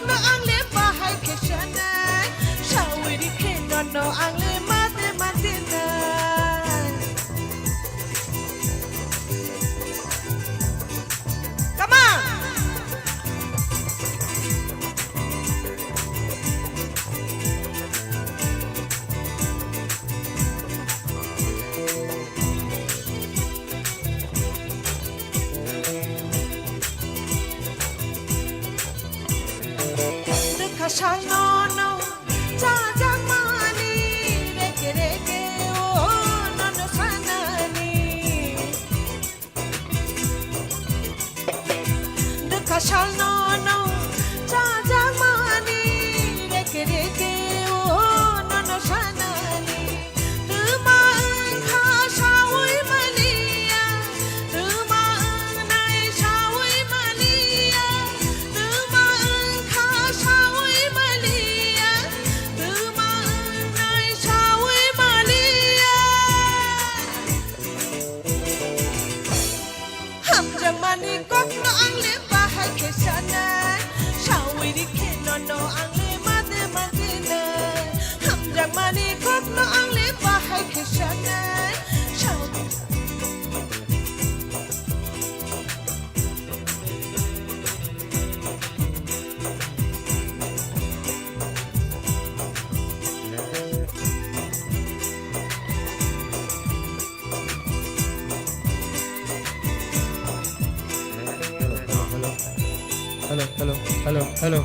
Hello.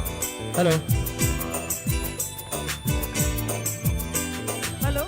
Hello. Hello.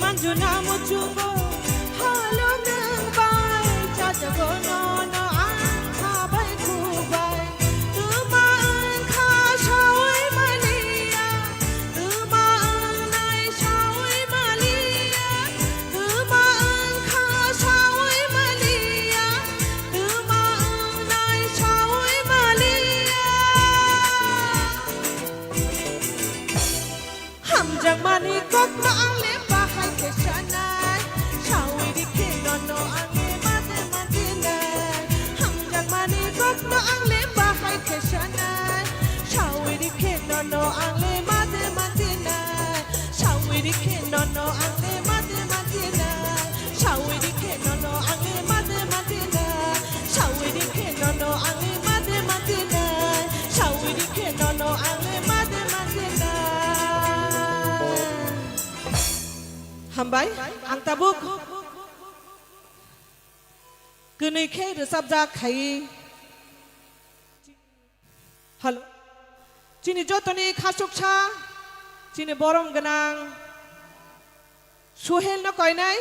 Manjuna muchungo halo nwng bai chajago nono ang khabai khubai. Tuma wngkha saui maliya, tuma wngnai saui maliya, tuma wngkha saui maliya, tuma wngnai saui maliya. Hamjakmani kokno ang le bahai khe sanai. Saui rikhe nono ang le made mantinai. Hamjakmani kokno ang le bahai khe sanai. Saui rikhe nono ang le made mantinai. Saui rikhe nono ang le made mantinai. Saui rikhe nono ang le made mantinai. Saui rikhe nono ang le made mantinai. Saui rikhe nono ang le made mantinai. Hambai, ang tabuk kwnwi khe rwchapjak khai. Hello. Chini jotoni khasuksa, chini borom gwnang Suhel no koinai,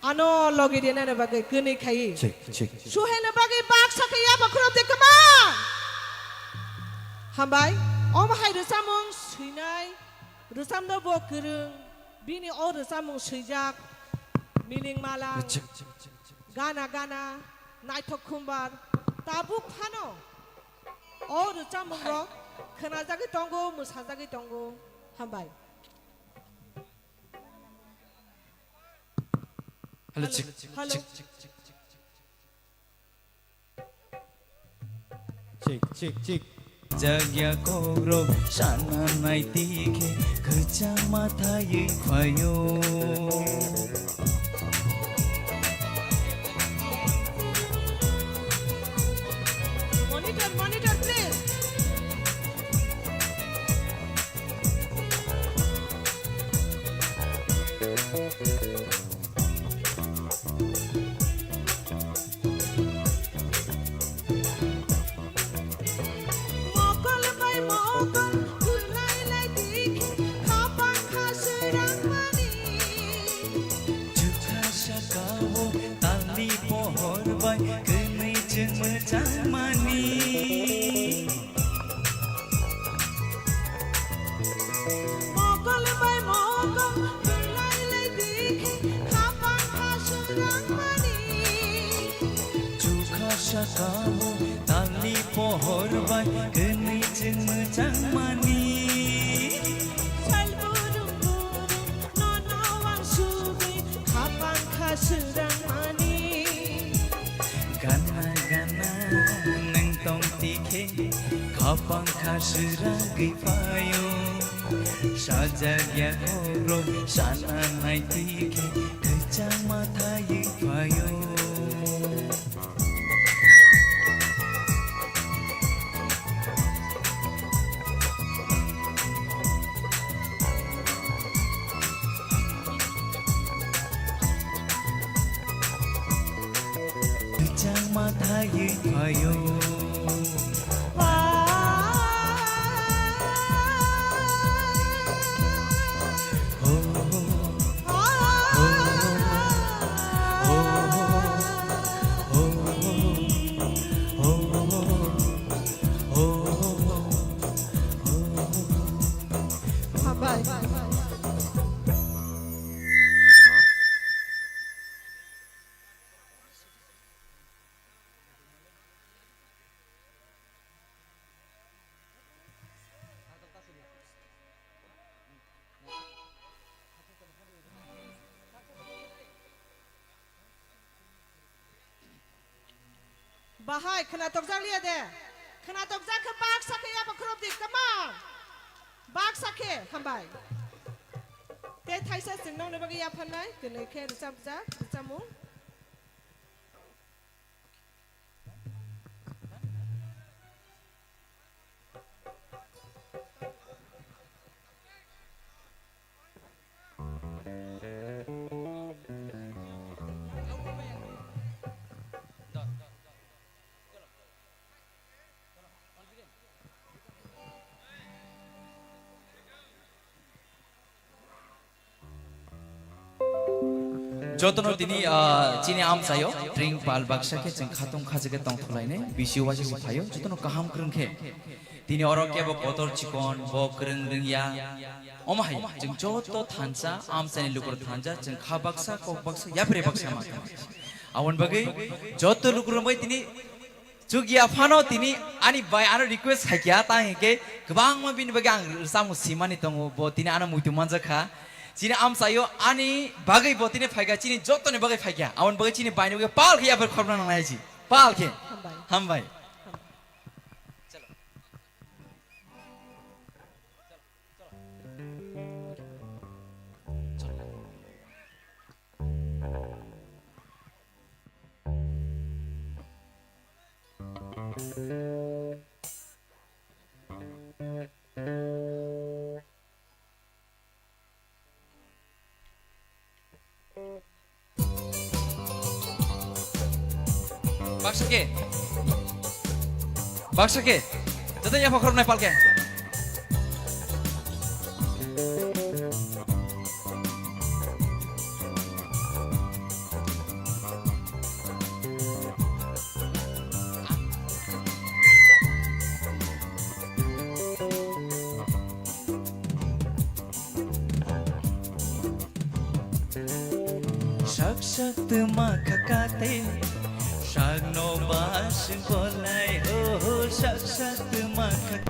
ano logi rinani bagwi kwnwi khai. Chik, chik, chik. Suhel no bagwi baksa khe yaba khurop de kwma. Hambai, omo hai rwchapmung swinai, rwchapno bo kwrwng, bini o rwchapmung swijak, Miling Mala, chik, chik, chik, chik. Gana Gana, Naithok Khumbar, tabuk phano o rwchapmungrok khwnajagwi tongo, mwsajagwi tongo. Hambai. Hello, hello, chik, hello. Chik, chik, chik. Chik, chik, chik. Jagya kokrok sana naiti khe kwchang mathaywi phaio. Monitor, monitor, please. Mokol bai mokol khwlai lai di khe khapang kha srangmani. Chukha saka o tali pohor bai kwnwi chwng mwchangmani. Mokol bai mokol khwlai lai di khe khapang kha srangmani. Chukha saka o tali pohor bai kwnwi chwng mwchangmani. Sal burum burum nono wangsugwi khapang kha srangmani. Gana gana nwng tong tikhe khapang kha sragwi phaio. Sajagya kokrok sana naiti khe kwchang mathaywi phaio. Kwchang mathaywi phaio. Hambai. Bahai khwnatok jak liya de? Khwnatok jak khe baksa khe yapha khorop di, come on. Baksa khe, hambai. Tei thaisa chwng nokni bagwi yapharnai, kwnwi khe rwchapjak, rwchapmung. Jotono tini, ah, chini amchaio tring pal baksa khe chwng khatung khajagwi tongthulainai, bisi uaisa se phaio, jotono kaham kwrwng khe. Tini oro kebo kotor chikon, bo kwrwng rwngya. Omo hai, chwng joto thansa, amchaini lukurok thansa, chwng kha baksa, kok baksa, yapri baksa ma thang. Aboni bagwi joto lukurok bai tini chukya phano tini ani bai ano request khaikya, tang hwnkhe kwbangma bini bagwi ang rwchapmung simani tongo, bo tini ano muitu manjakha. Chini amchaio ani bagwi bo tini phaikha, chini jotoni bagwi phaikha. Aboni bagwi chini baini bagwi pal khe yapri khoroknang nanglaiji. Pal khe. Hambai. Hambai. Hambai. Baksa khe. Baksa khe. Joto yapha khoroknai pal khe. Sak sak tuma khakate, sak no bas bolai, oh, sak sak tuma khakate.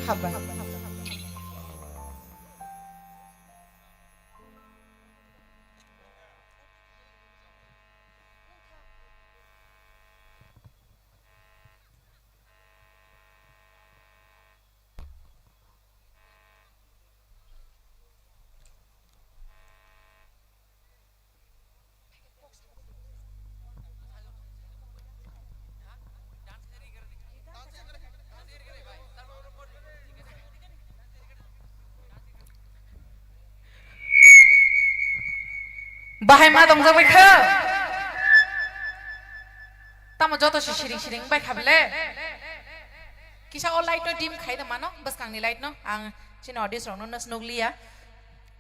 Hambai. Bahai ma tongjak bai kha? Tamo joto se siring siring bai kha bele? Kisa o light no dim khai da mano, bwskang ni light no. Ang chini audience rok no nukliya.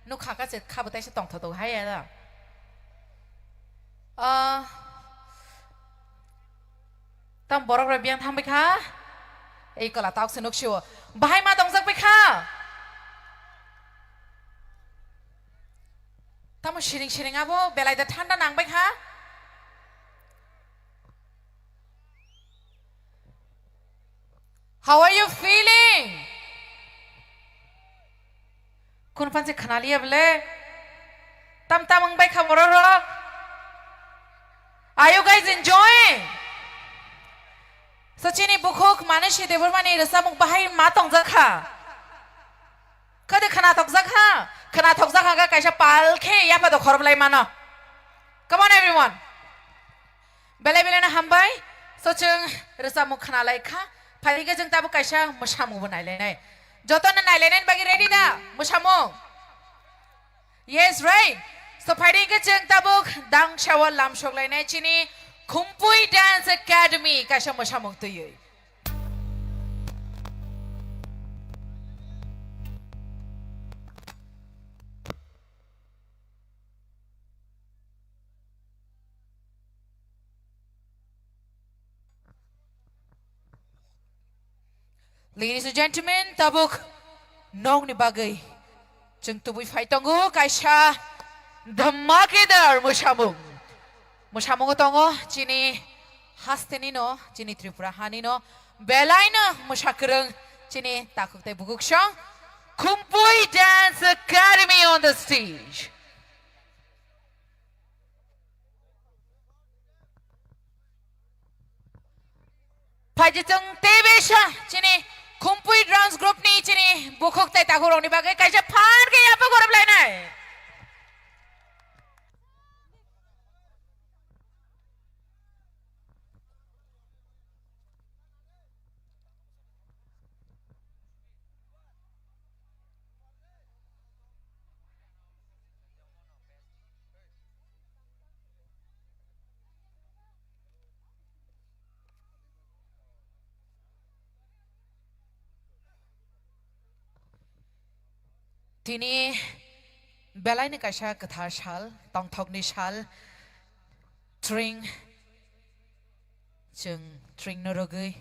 Nukha ka se kha bo taisa tongthotok hai ya da. Ah, tam borok rok biyang thang bai kha. Ei kola tok se nuk sio. Bahai ma tongjak bai kha? Tamo siring siring abo belai da thanda nang bai kha? How are you feeling? Kun phan se khna liya bele? Tam tam wng bai kha borok rok? Are you guys enjoying? So chini bukhuk Manasi Debbarmani rwchapmung bahai ma tongjak kha? Khade khna thokjak kha? Khna thokjak kha khe kaisa pal khe yapha do khoroplai mano. Come on everyone. Belai belai no hambai. So chwng rwchapmung khna lai kha. Phai khe chwng tabuk kaisa mwsamung bo nai lai nai. Joto no nai lai nai bagwi ready da? Mwsamung. Yes, right. So phai khe chwng tabuk dangsa o lam sok lai nai chini Khumpui Dance Academy kaisa mwsamung twiwi. Ladies and gentlemen, tabuk nokni bagwi chwng tubui phai tongo kaisa dhamakedar mwsamung. Mwsamungo tongo chini hastenino, chini Tripura hanino belaino mwsakwrwng chini takhuk tei bukhuk song Khumpui Dance Academy on the stage. Phaidi chwng tei besa chini Khumpui Dance Group ni chini bukhuk tei takhuk rokni bagwi kaisa phan khe yapha gorop lainai. Tini belaini kaisa kwthar sal, tongthokni sal, tring, chwng tringno rwgwi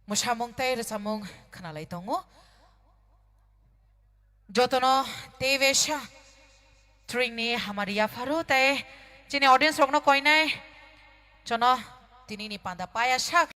mwsamung tei rwchapmung khwnalai tongo. Jotono tei besa tringni hamari yapharo tei chini audience rokno koinai chono tinini panda paya sak.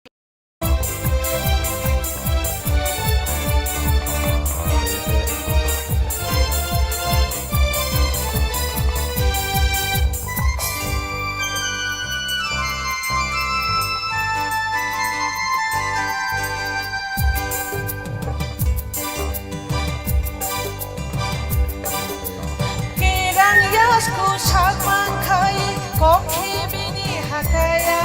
Kerang yasku sak mangkhai, kokhi bini hakaya.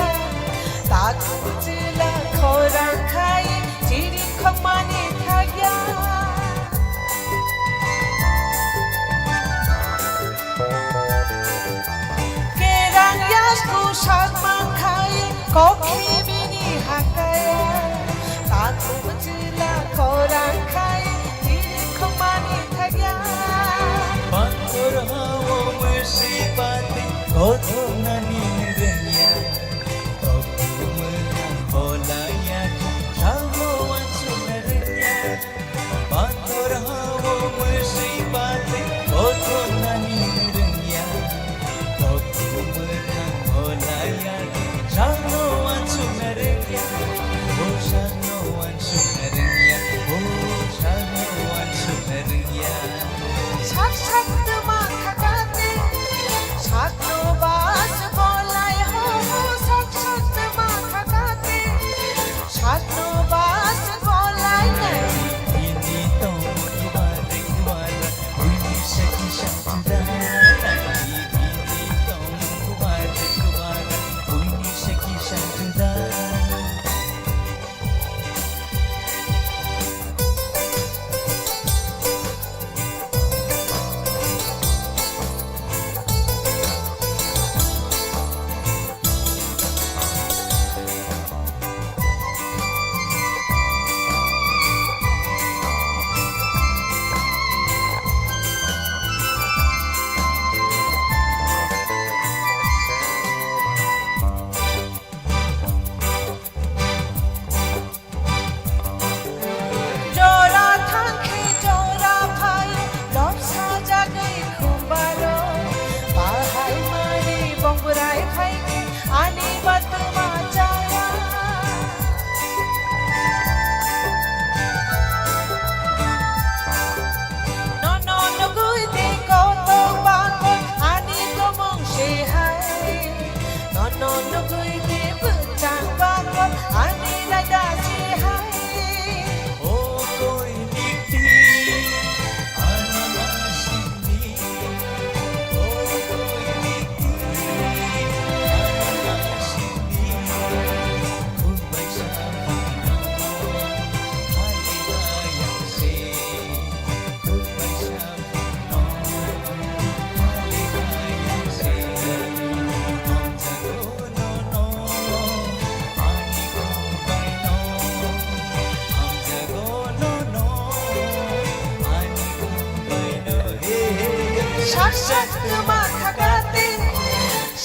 Tak chila khorang khai, chiri khokmani thagya. Kerang yasku sak mangkhai, kokhi bini hakaya. Tak chila khorang khai, chiri khokmani thagya. Pathor hao mwswi pati, kothok nani rwngya. Tokhu mwkhang bo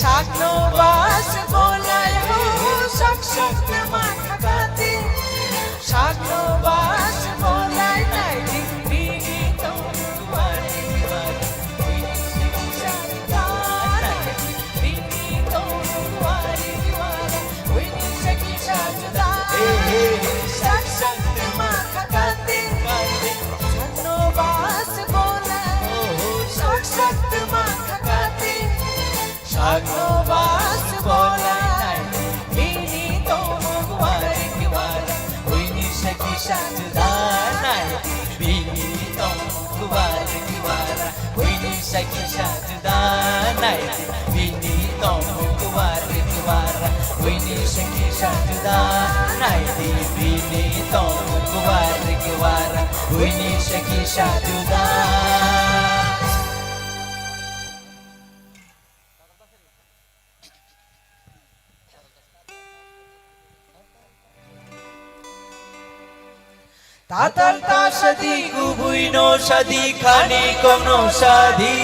Sakno bas bolai ho, sak sakno makha kate. Sakno bas bolai nai di, bini tong wari wari, bini sing sari tanai di, bini tong wari wari, bini sing sari tanai. Hey, hey, hey. Sak sakno makha kate, kate. Sakno bas bolai, oh, oh, sak sakno makha kate. Sakno bas bolai nai, bini tongmung warik warak, buini sakisa juda nai, bini tongmung warik warak, buini sakisa juda nai, bini tongmung warik warak, buini sakisa juda nai, bini tongmung warik warak, buini sakisa juda. Tatal ta sadi kubui no sadi khani kong no sadi.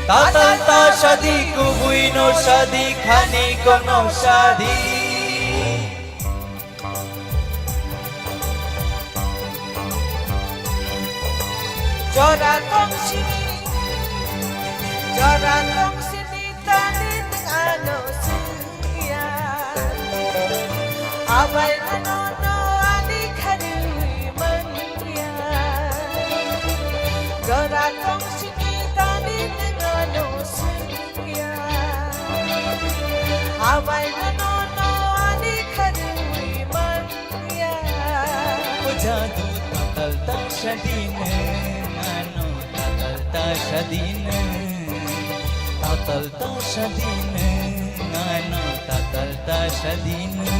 Tatal ta sadi kubui no sadi khani kong no sadi. Jora tong sini, jora tong sini tani teng ano sungya. Abai mano no ani kharui mangya. Jora tong sini tani teng ano sungya. Abai mano no ani kharui mangya. O jadu tatal ta sadine, ano tatal ta sadine, tatal ta sadine, ano tatal ta sadine.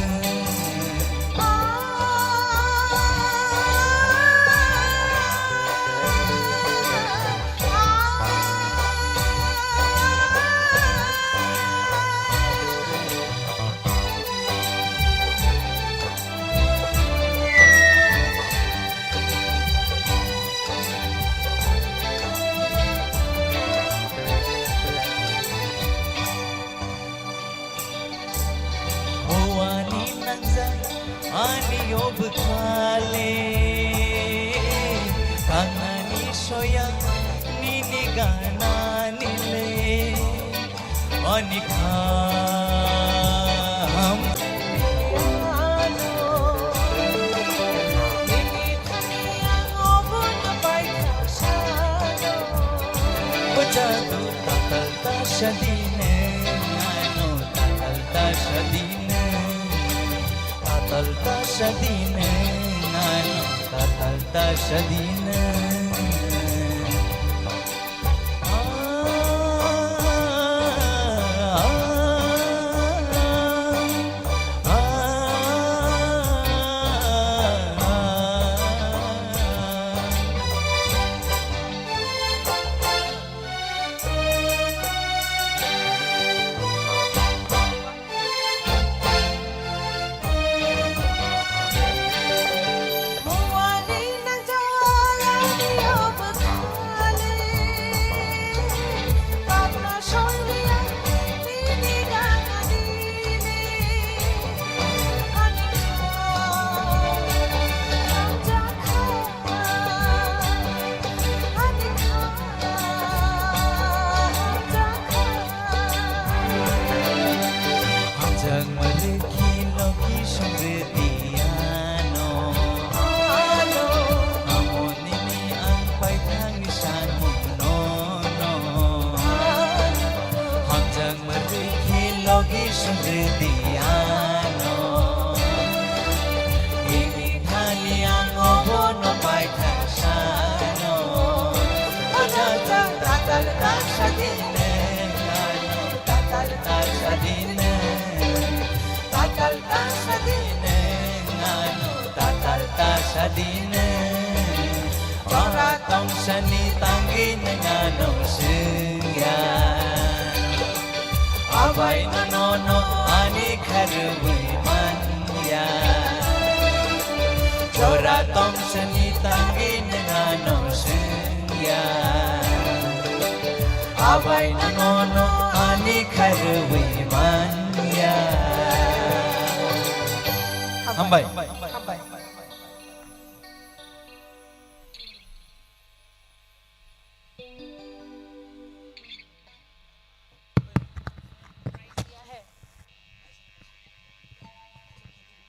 Ani nangjak ani o bwkhale, kanani soya nini ganani le, ani kham. Bwchado tatal ta sadine, ano tatal ta sadine. Tatal ta sadine, ano tatal ta sadine. Hamjakma rwkhi logi songre tiyano. Amo nini ang paithangni sanmungno no. Hamjakma rwkhi logi songre tiyano. Nini thani ang obono paithang sano. Ojak tatal ta sadine, ano tatal ta sadine. Tatal ta sadine, ano tatal ta sadine. Ora tong sani tangwi nang ano sengya. Abai no no no ani kharwi manya. Ora tong sani tangwi nang ano sengya. Abaino nono ani khairwi manya. Hambai. Hambai.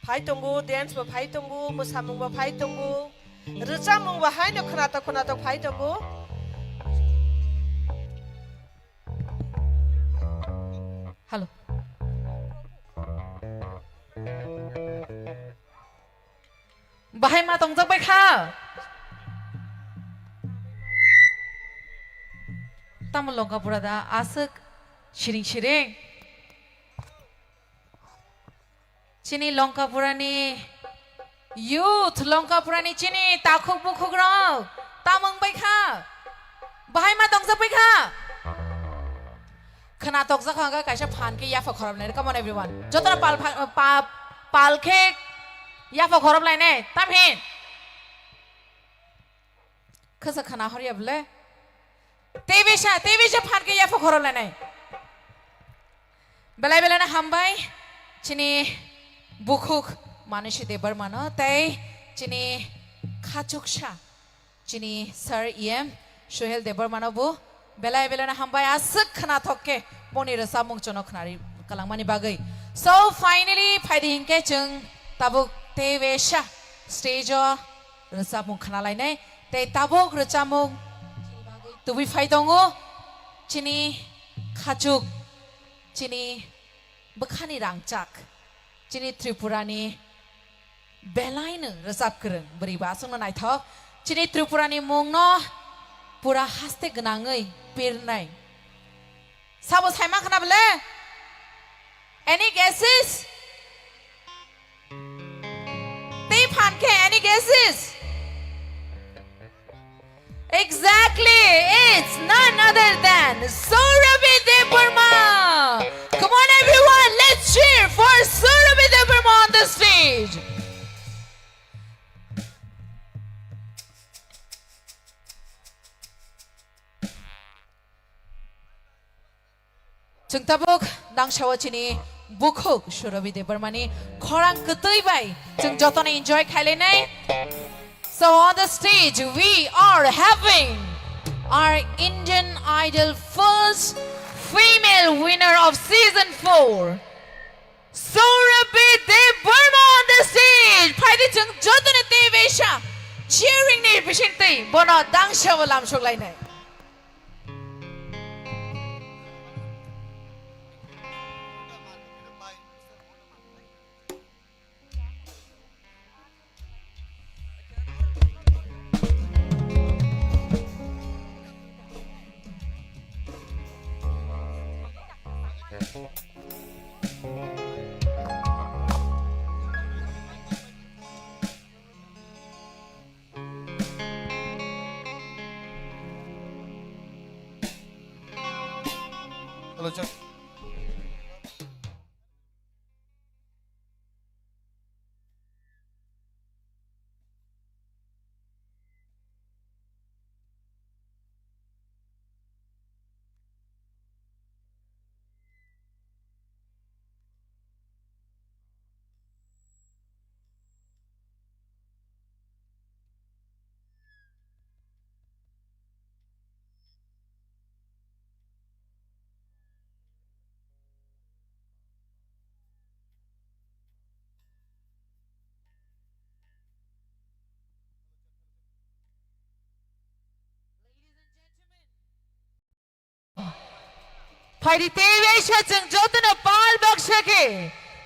Phai tongo, dance bo phai tongo, mwsamung bo phai tongo, rwchapmung bo haino khwnatok khwnatok phai tongo. Hello. Bahai ma tongjak bai kha. Tamo Longkapura da aswk siring siring. Chini Longkapurani youth, Longkapurani chini takhuk bukhuk rok tamo wng bai kha. Bahai ma tongjak bai kha. Khwnatok jak kha kaisa phan khe yapha khorop lai. Come on everyone. Jotono pal pha-, pa-, pal khe yapha khorop lai ne. Tam hin. Khasa khana horya bole. Tei bisa, tei bisa phan khe yapha khorop lai nai. Belai belai no hambai. Chini bukhuk Manushi Debbarma no tei chini khachuksa. Chini Sir E M Suhel Debbarmano bo belai belai no hambai aswk khwnathok khe boni rwchapmung chwngno khwnari kwlangmani bagwi. So finally phaidi hinkhe chwng tabuk tei besa stage o rwchapmung khwnalainai tei tabuk rwchapmung tubui phai tongo chini khachuk chini bwkhani rangchak chini Tripurani belaino rwchap kwrwng bwrwi bo aswkno naithok. Chini Tripurani mungno pura haste gwnangwi pirnai. Sabo saima khna bole? Any guesses? Tei phan khe any guesses? Exactly, it's none other than Saurabhi Debbarma. Come on, everyone, let's cheer for Saurabhi Debbarma on the stage. Chwng tabuk dangsao chini bukhuk Surabhi Debbarmani khorang kwtwi bai chwng jotono enjoy khailainai. So on the stage we are having our Indian Idol first female winner of season four, Surabhi Debbarma on the stage. Phaidi chwng jotono tei besa cheering ni bisingtwi bono dangsao lamsok lainai. Hello, check. Phaidi tei waisa chwng jotono pal baksa khe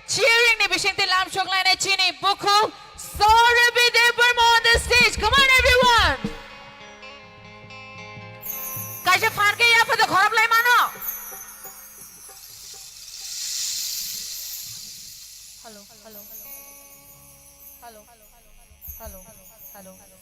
cheering ni bisingtwi lamsok lainai chini bukhuk Saurabhi Debbarma on the stage. Come on, everyone. Kaisa phan khe yapha da khorop lai mano. Hello, hello, hello, hello, hello, hello, hello.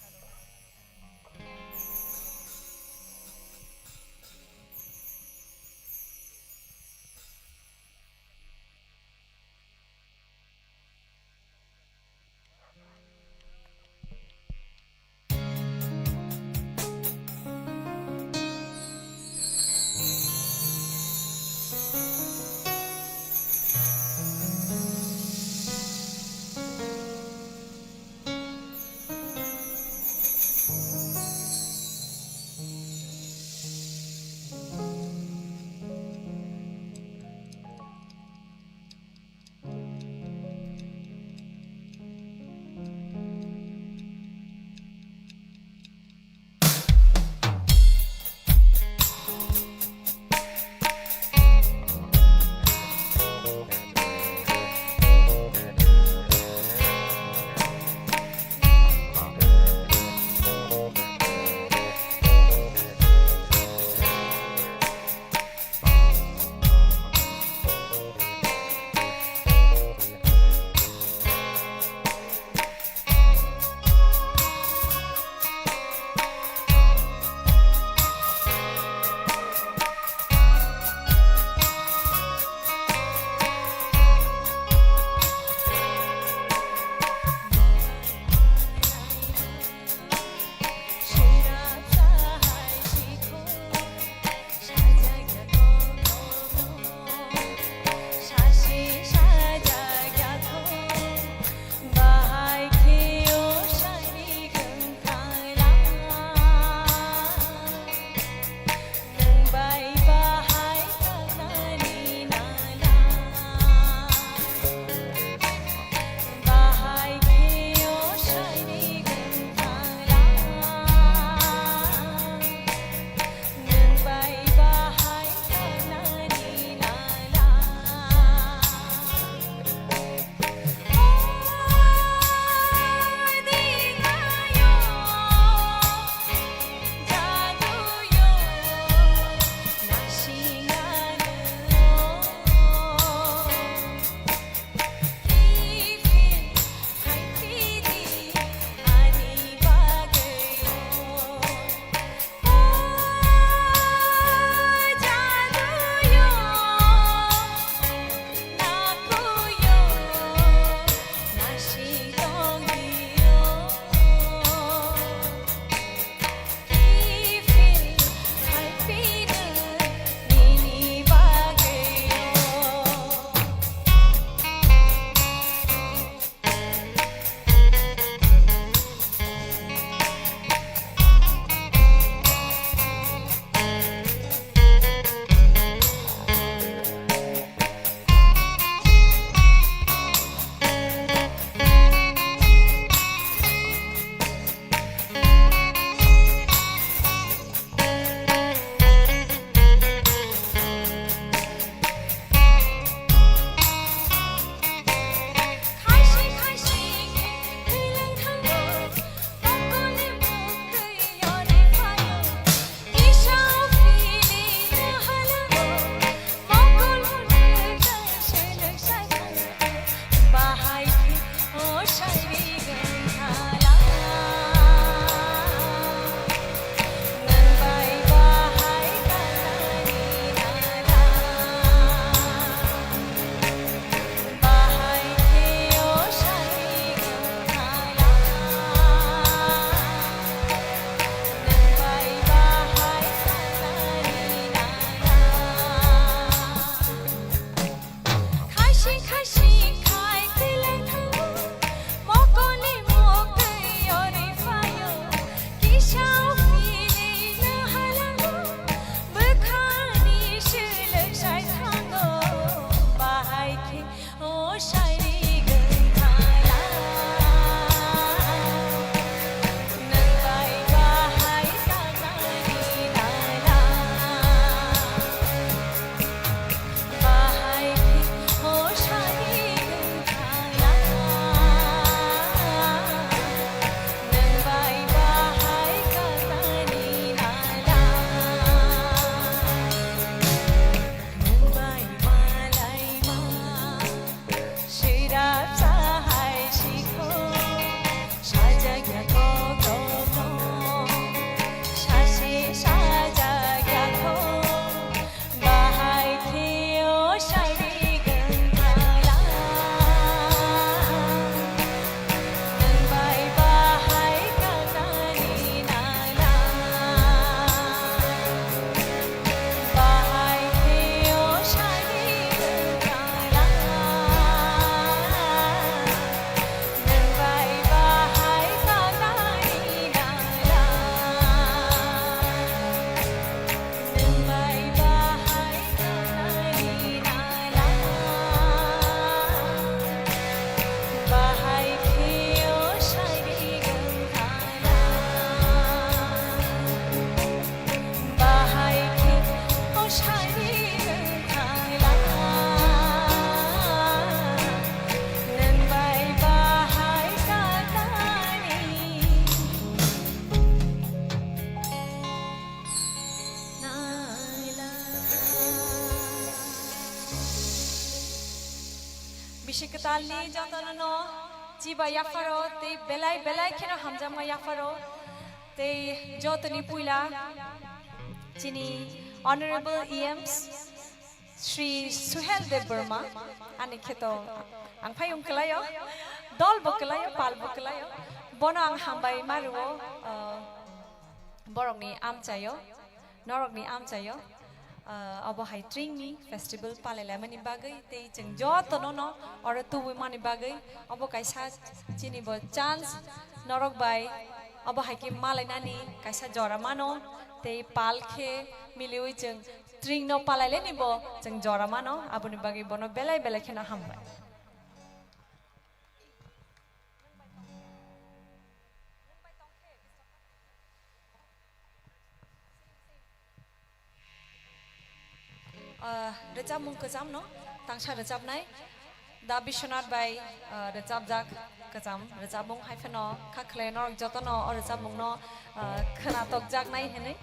Salni jotono no chiba yapharo tei belai belai kheno hamjakma yapharo tei jotoni puila chini Honorable E M Shri Suhel Debbarma ani kheto ang phayung kwlaio, dol bo kwlaio, pal bo kwlaio, bono ang hambai ma rwo, ah, borokni amchaio, norokni amchaio, ah, obo hai tringni festival palailaimani bagwi tei chwng jotono no oro tubui mani bagwi obo kaisa chini bo chance norok bai obo hai khe malainani kaisa jora mano tei pal khe miliui chwng tringno palailaini bo chwng jora mano, aboni bagwi bono belai belai kheno hambai. Ah, rwchapmung kwchamno tangsa rwchapnai Da Biswanath bai, ah, rwchapjak kwcham rwchapmung hai phano kha khlai norok jotono o rwchapmungno, ah, khwnathokjaknai hwnwi.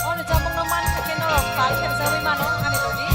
O rwchapmungno man khe norok pal khe rwchapwi mano ani logi.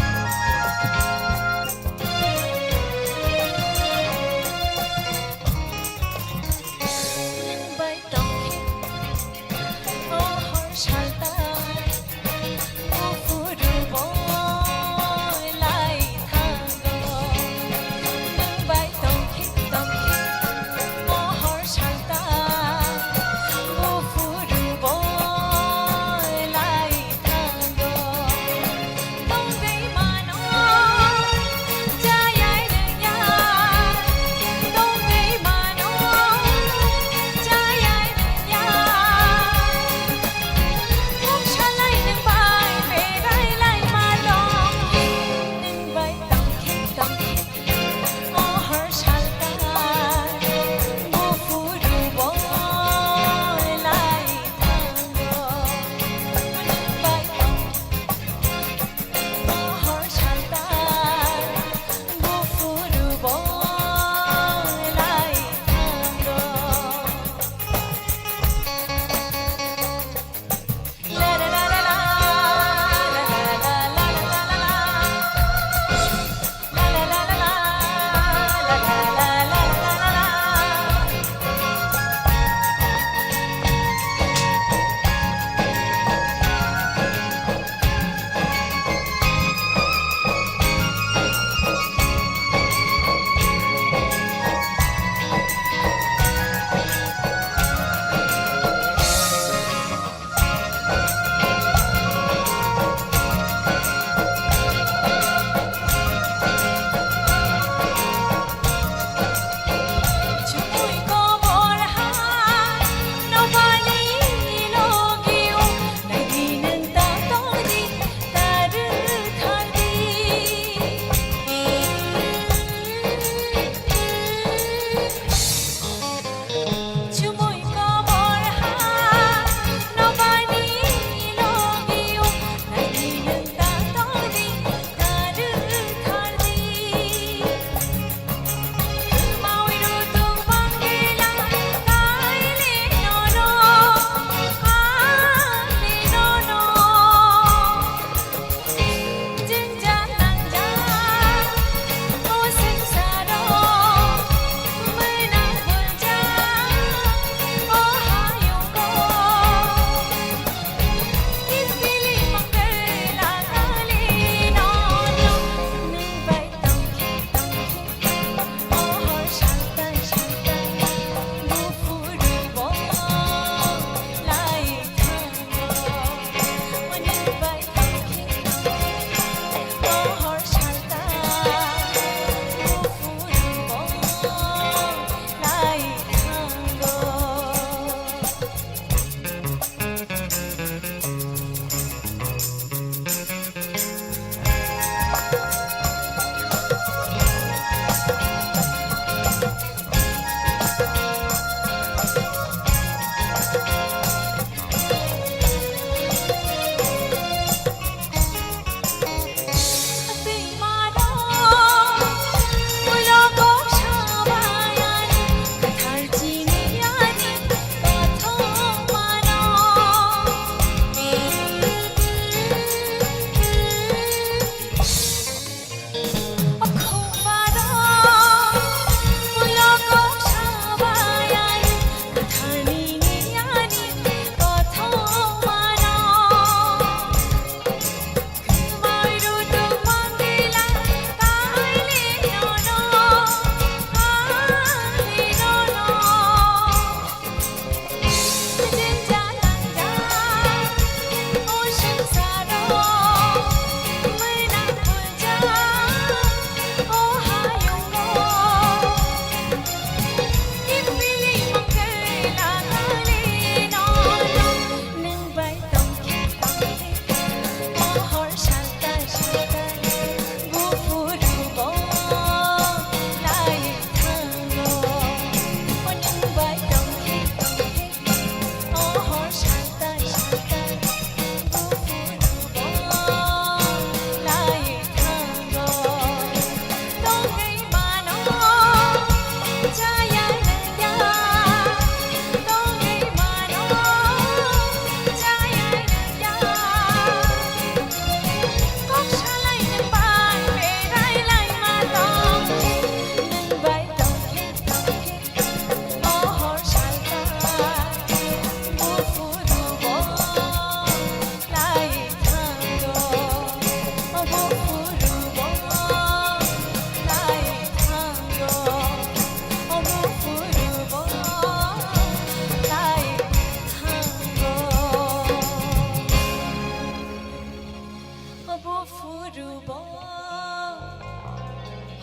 Bo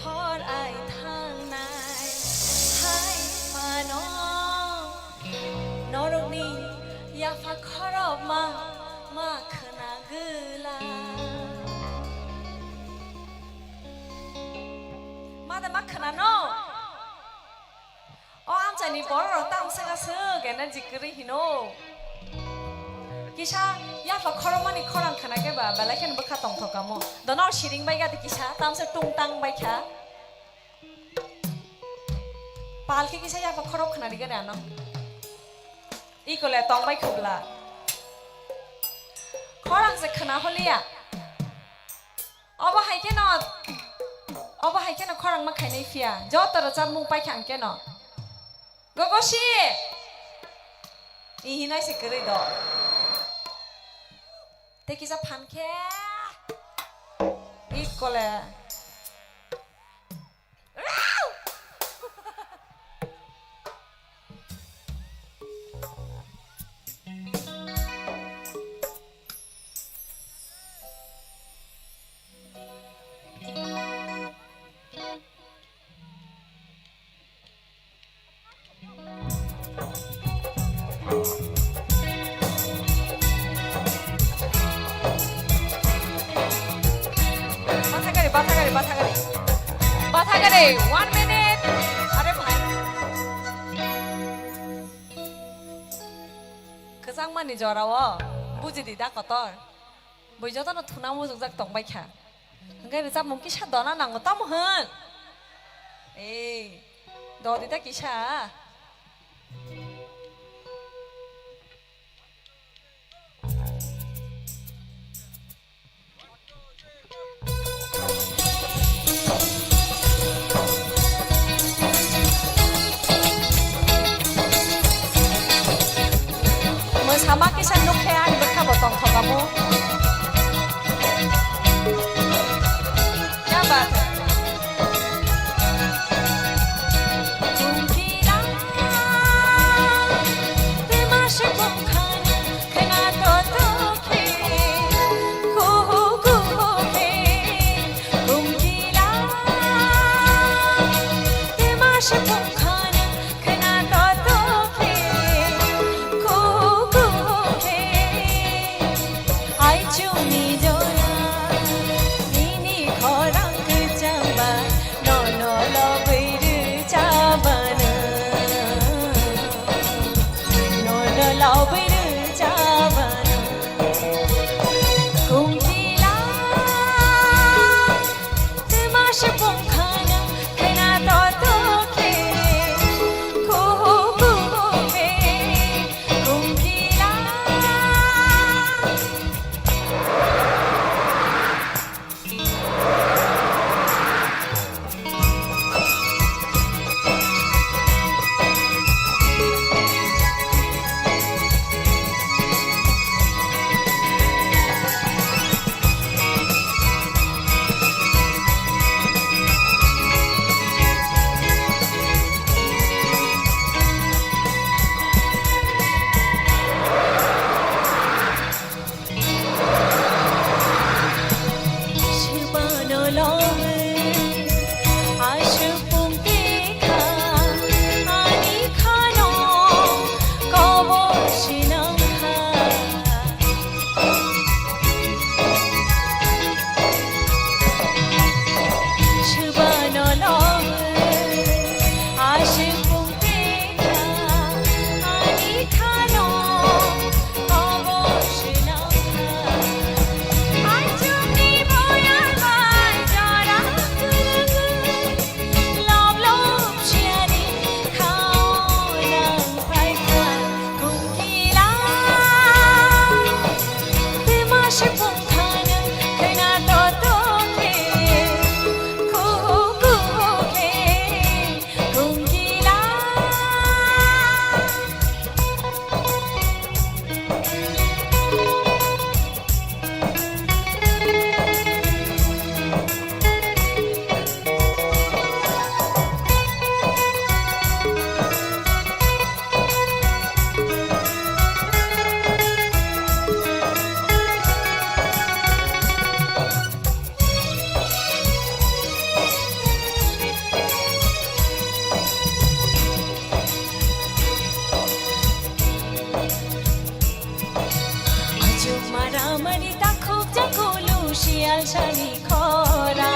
hor ai thangnai hai phano norokni yapha khorokma ma khwna gwla. Ma da ma khwnano? O amchaini bororok tamo swk aswk energy kwrwi hino. Kisa yapha khorokmani khorang khwna khe ba belai kheno bwkha tongthok kamo. Dono siring bai gadi kisa tamsa tung tang bai kha. Pal khe kisa yapha khorok khwna rigari ano. Ikole tong bai khubla. Khorang se khwna holiya. Obo hai kheno, obo hai kheno khorang ma khainai phiya. Joto rwchapmung paikha ang keno. Gogosi! Ihinai se kwrwi do. Tei kisa phan khe. Ikole. Bathagari, bathagari, bathagari. Bathagari, one minute. Are bhai. Kwchangmani jorao bujidi da kotor. Bui jotono thuna mujukjak tongbai kha. Hwnkhe rwchapmung kisa dona nango, tamo hwn? Ei, dodi ta kisa. Mwsama kisa nukhe ani bwkha bo tongthok amo. Kya baat hai? Sani khora,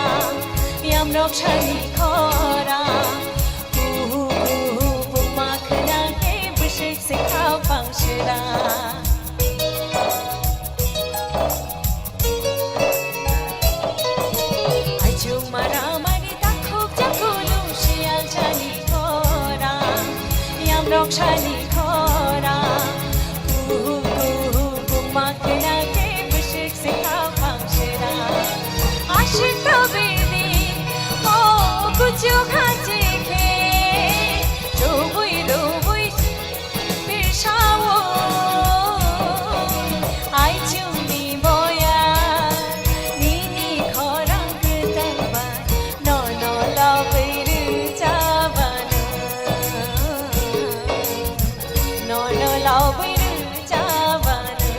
yamrok sani khora, kuhu kuhu buma khna khe bwswk se khao pangsera. Aichung mara mari takhuk jakulu sial sani khora, yamrok sani khora, kuhu kuhu buma khna khe bwswk se khao pangsera. Ashik to bidi, o kuchu khachi khe, chubui dubui Pirsao aichungni boya, nini khorang kwtal bai, nono lobwi rwchabano, nono lobwi rwchabano.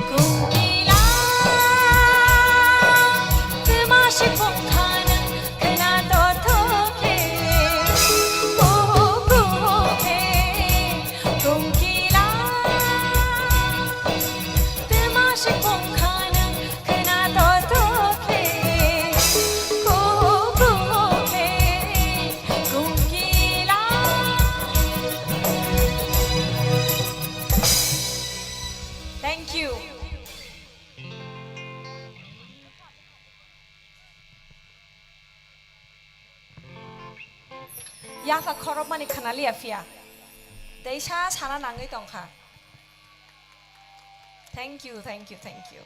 Kungkila, twma se pungkhana, khna to thokhe, kuhu kuhu khe. Kungkila, twma se pungkhana, khna to thokhe, kuhu kuhu khe. Kungkila. Thank you. Yapha khorokmani khwnaliya phiya. Teisa sana nangwi tongkha. Thank you, thank you, thank you.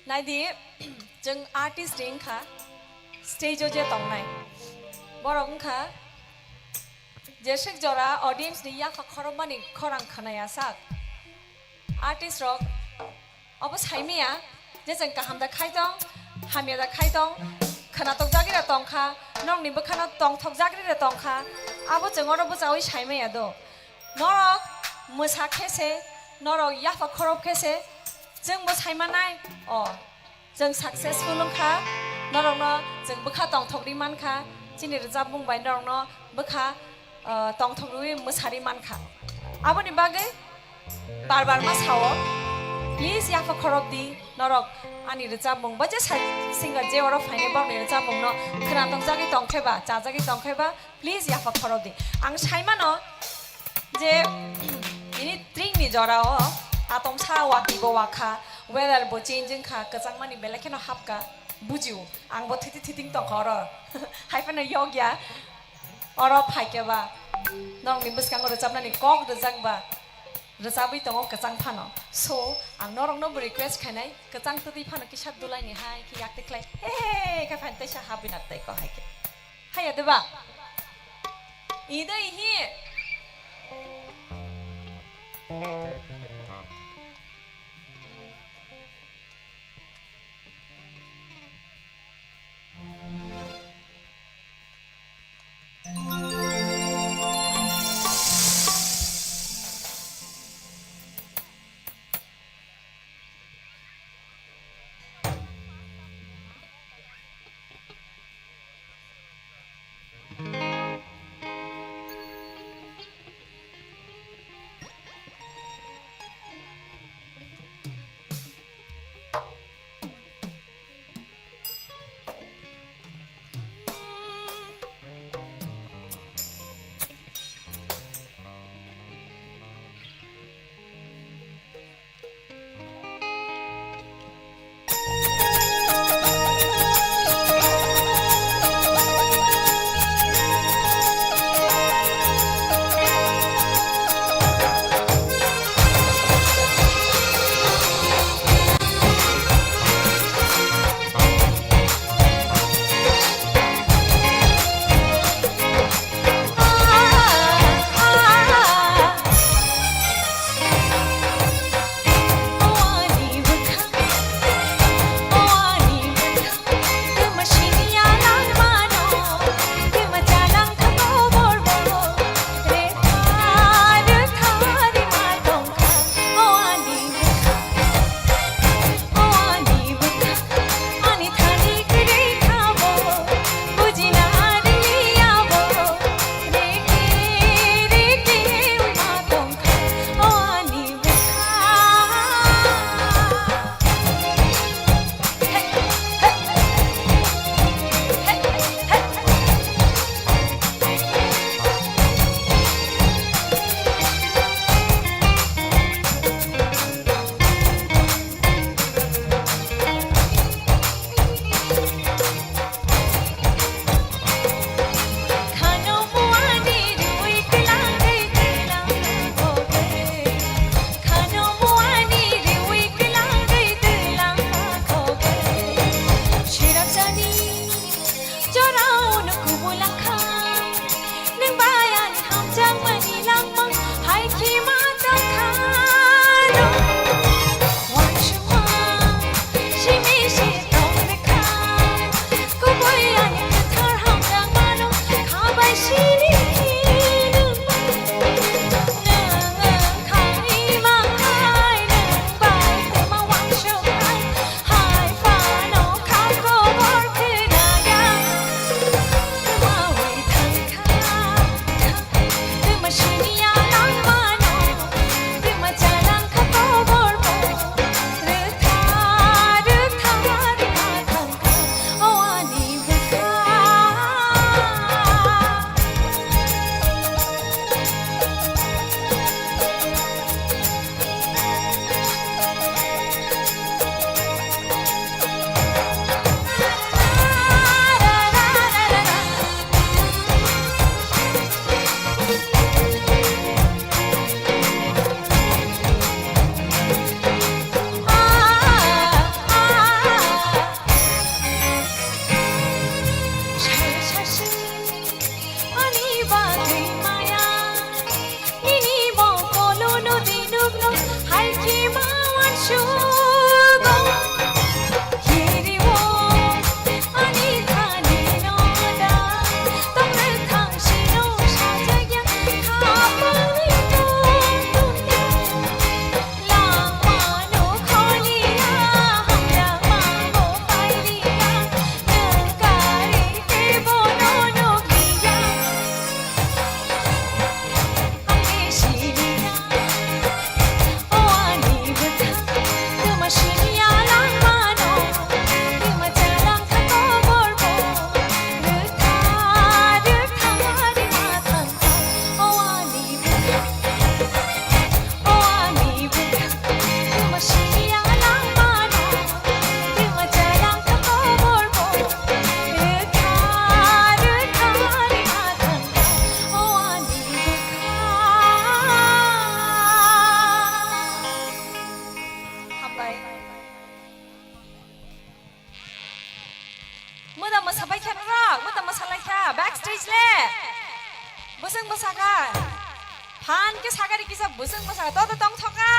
Naidi, chwng artist ni wngkha, stage o je tongnai. Borok wngkha, jeswk jora audience ni yapha khorokmani khorang khwnaya sak. Artist rok obo saimaya je chwng kaham da khai tong, hamya da khai tong, khwnatok jagwi da tongkha, norokni bwkhano tongthok jagwi da tongkha, abo chwng oro bwchaui saimaya do. Norok mwsa khe se, norok yapha khorop khe se, chwngbo saimanai, o, chwng successful wngkha, norokno chwng bwkha tongthok ri mankha, chini rwchapmung bai norokno bwkha, o, tongthok rwi mwsa ri mankha. Aboni bagwi bar bar ma sao, please yapha khorop di norok ani rwchapmung, ba je sa-, singer je oro phainai borokni rwchapmungno khwnatok jagwi tongkhe ba, chajagwi tongkhe ba, please yapha khorop di. Ang saimano je nini tringni jorao atomsa watwi bo wakha, weather bo change wngkha, kwchangmani belai kheno hapkha, bujio, ang bo thiti thiting tongkha oro. Hai phano yokya, oro phaikhe ba, nokni bwskango rwchapnani kok rwjak ba, rwchabwi tongo kwchang phano. So, ang norokno bo request khainai, kwchang twtwi phano kisa dulaini hai khe yak tikhlai, he he he khe phan teisa habwi na tei ko hai khe. Haya de ba? Ide ihi. Muda mwsabai kha norok, muda mwsalai kha, backstage le. Bwswng bwsakha. Phan khe sakari kisa bwswng bwsakha, todo tongthoka.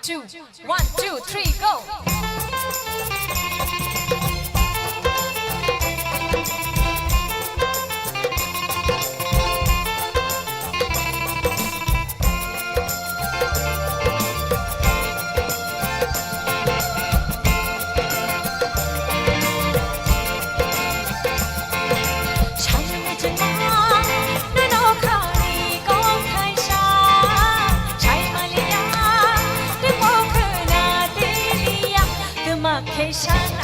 Two, one, two, three, go! Khe sa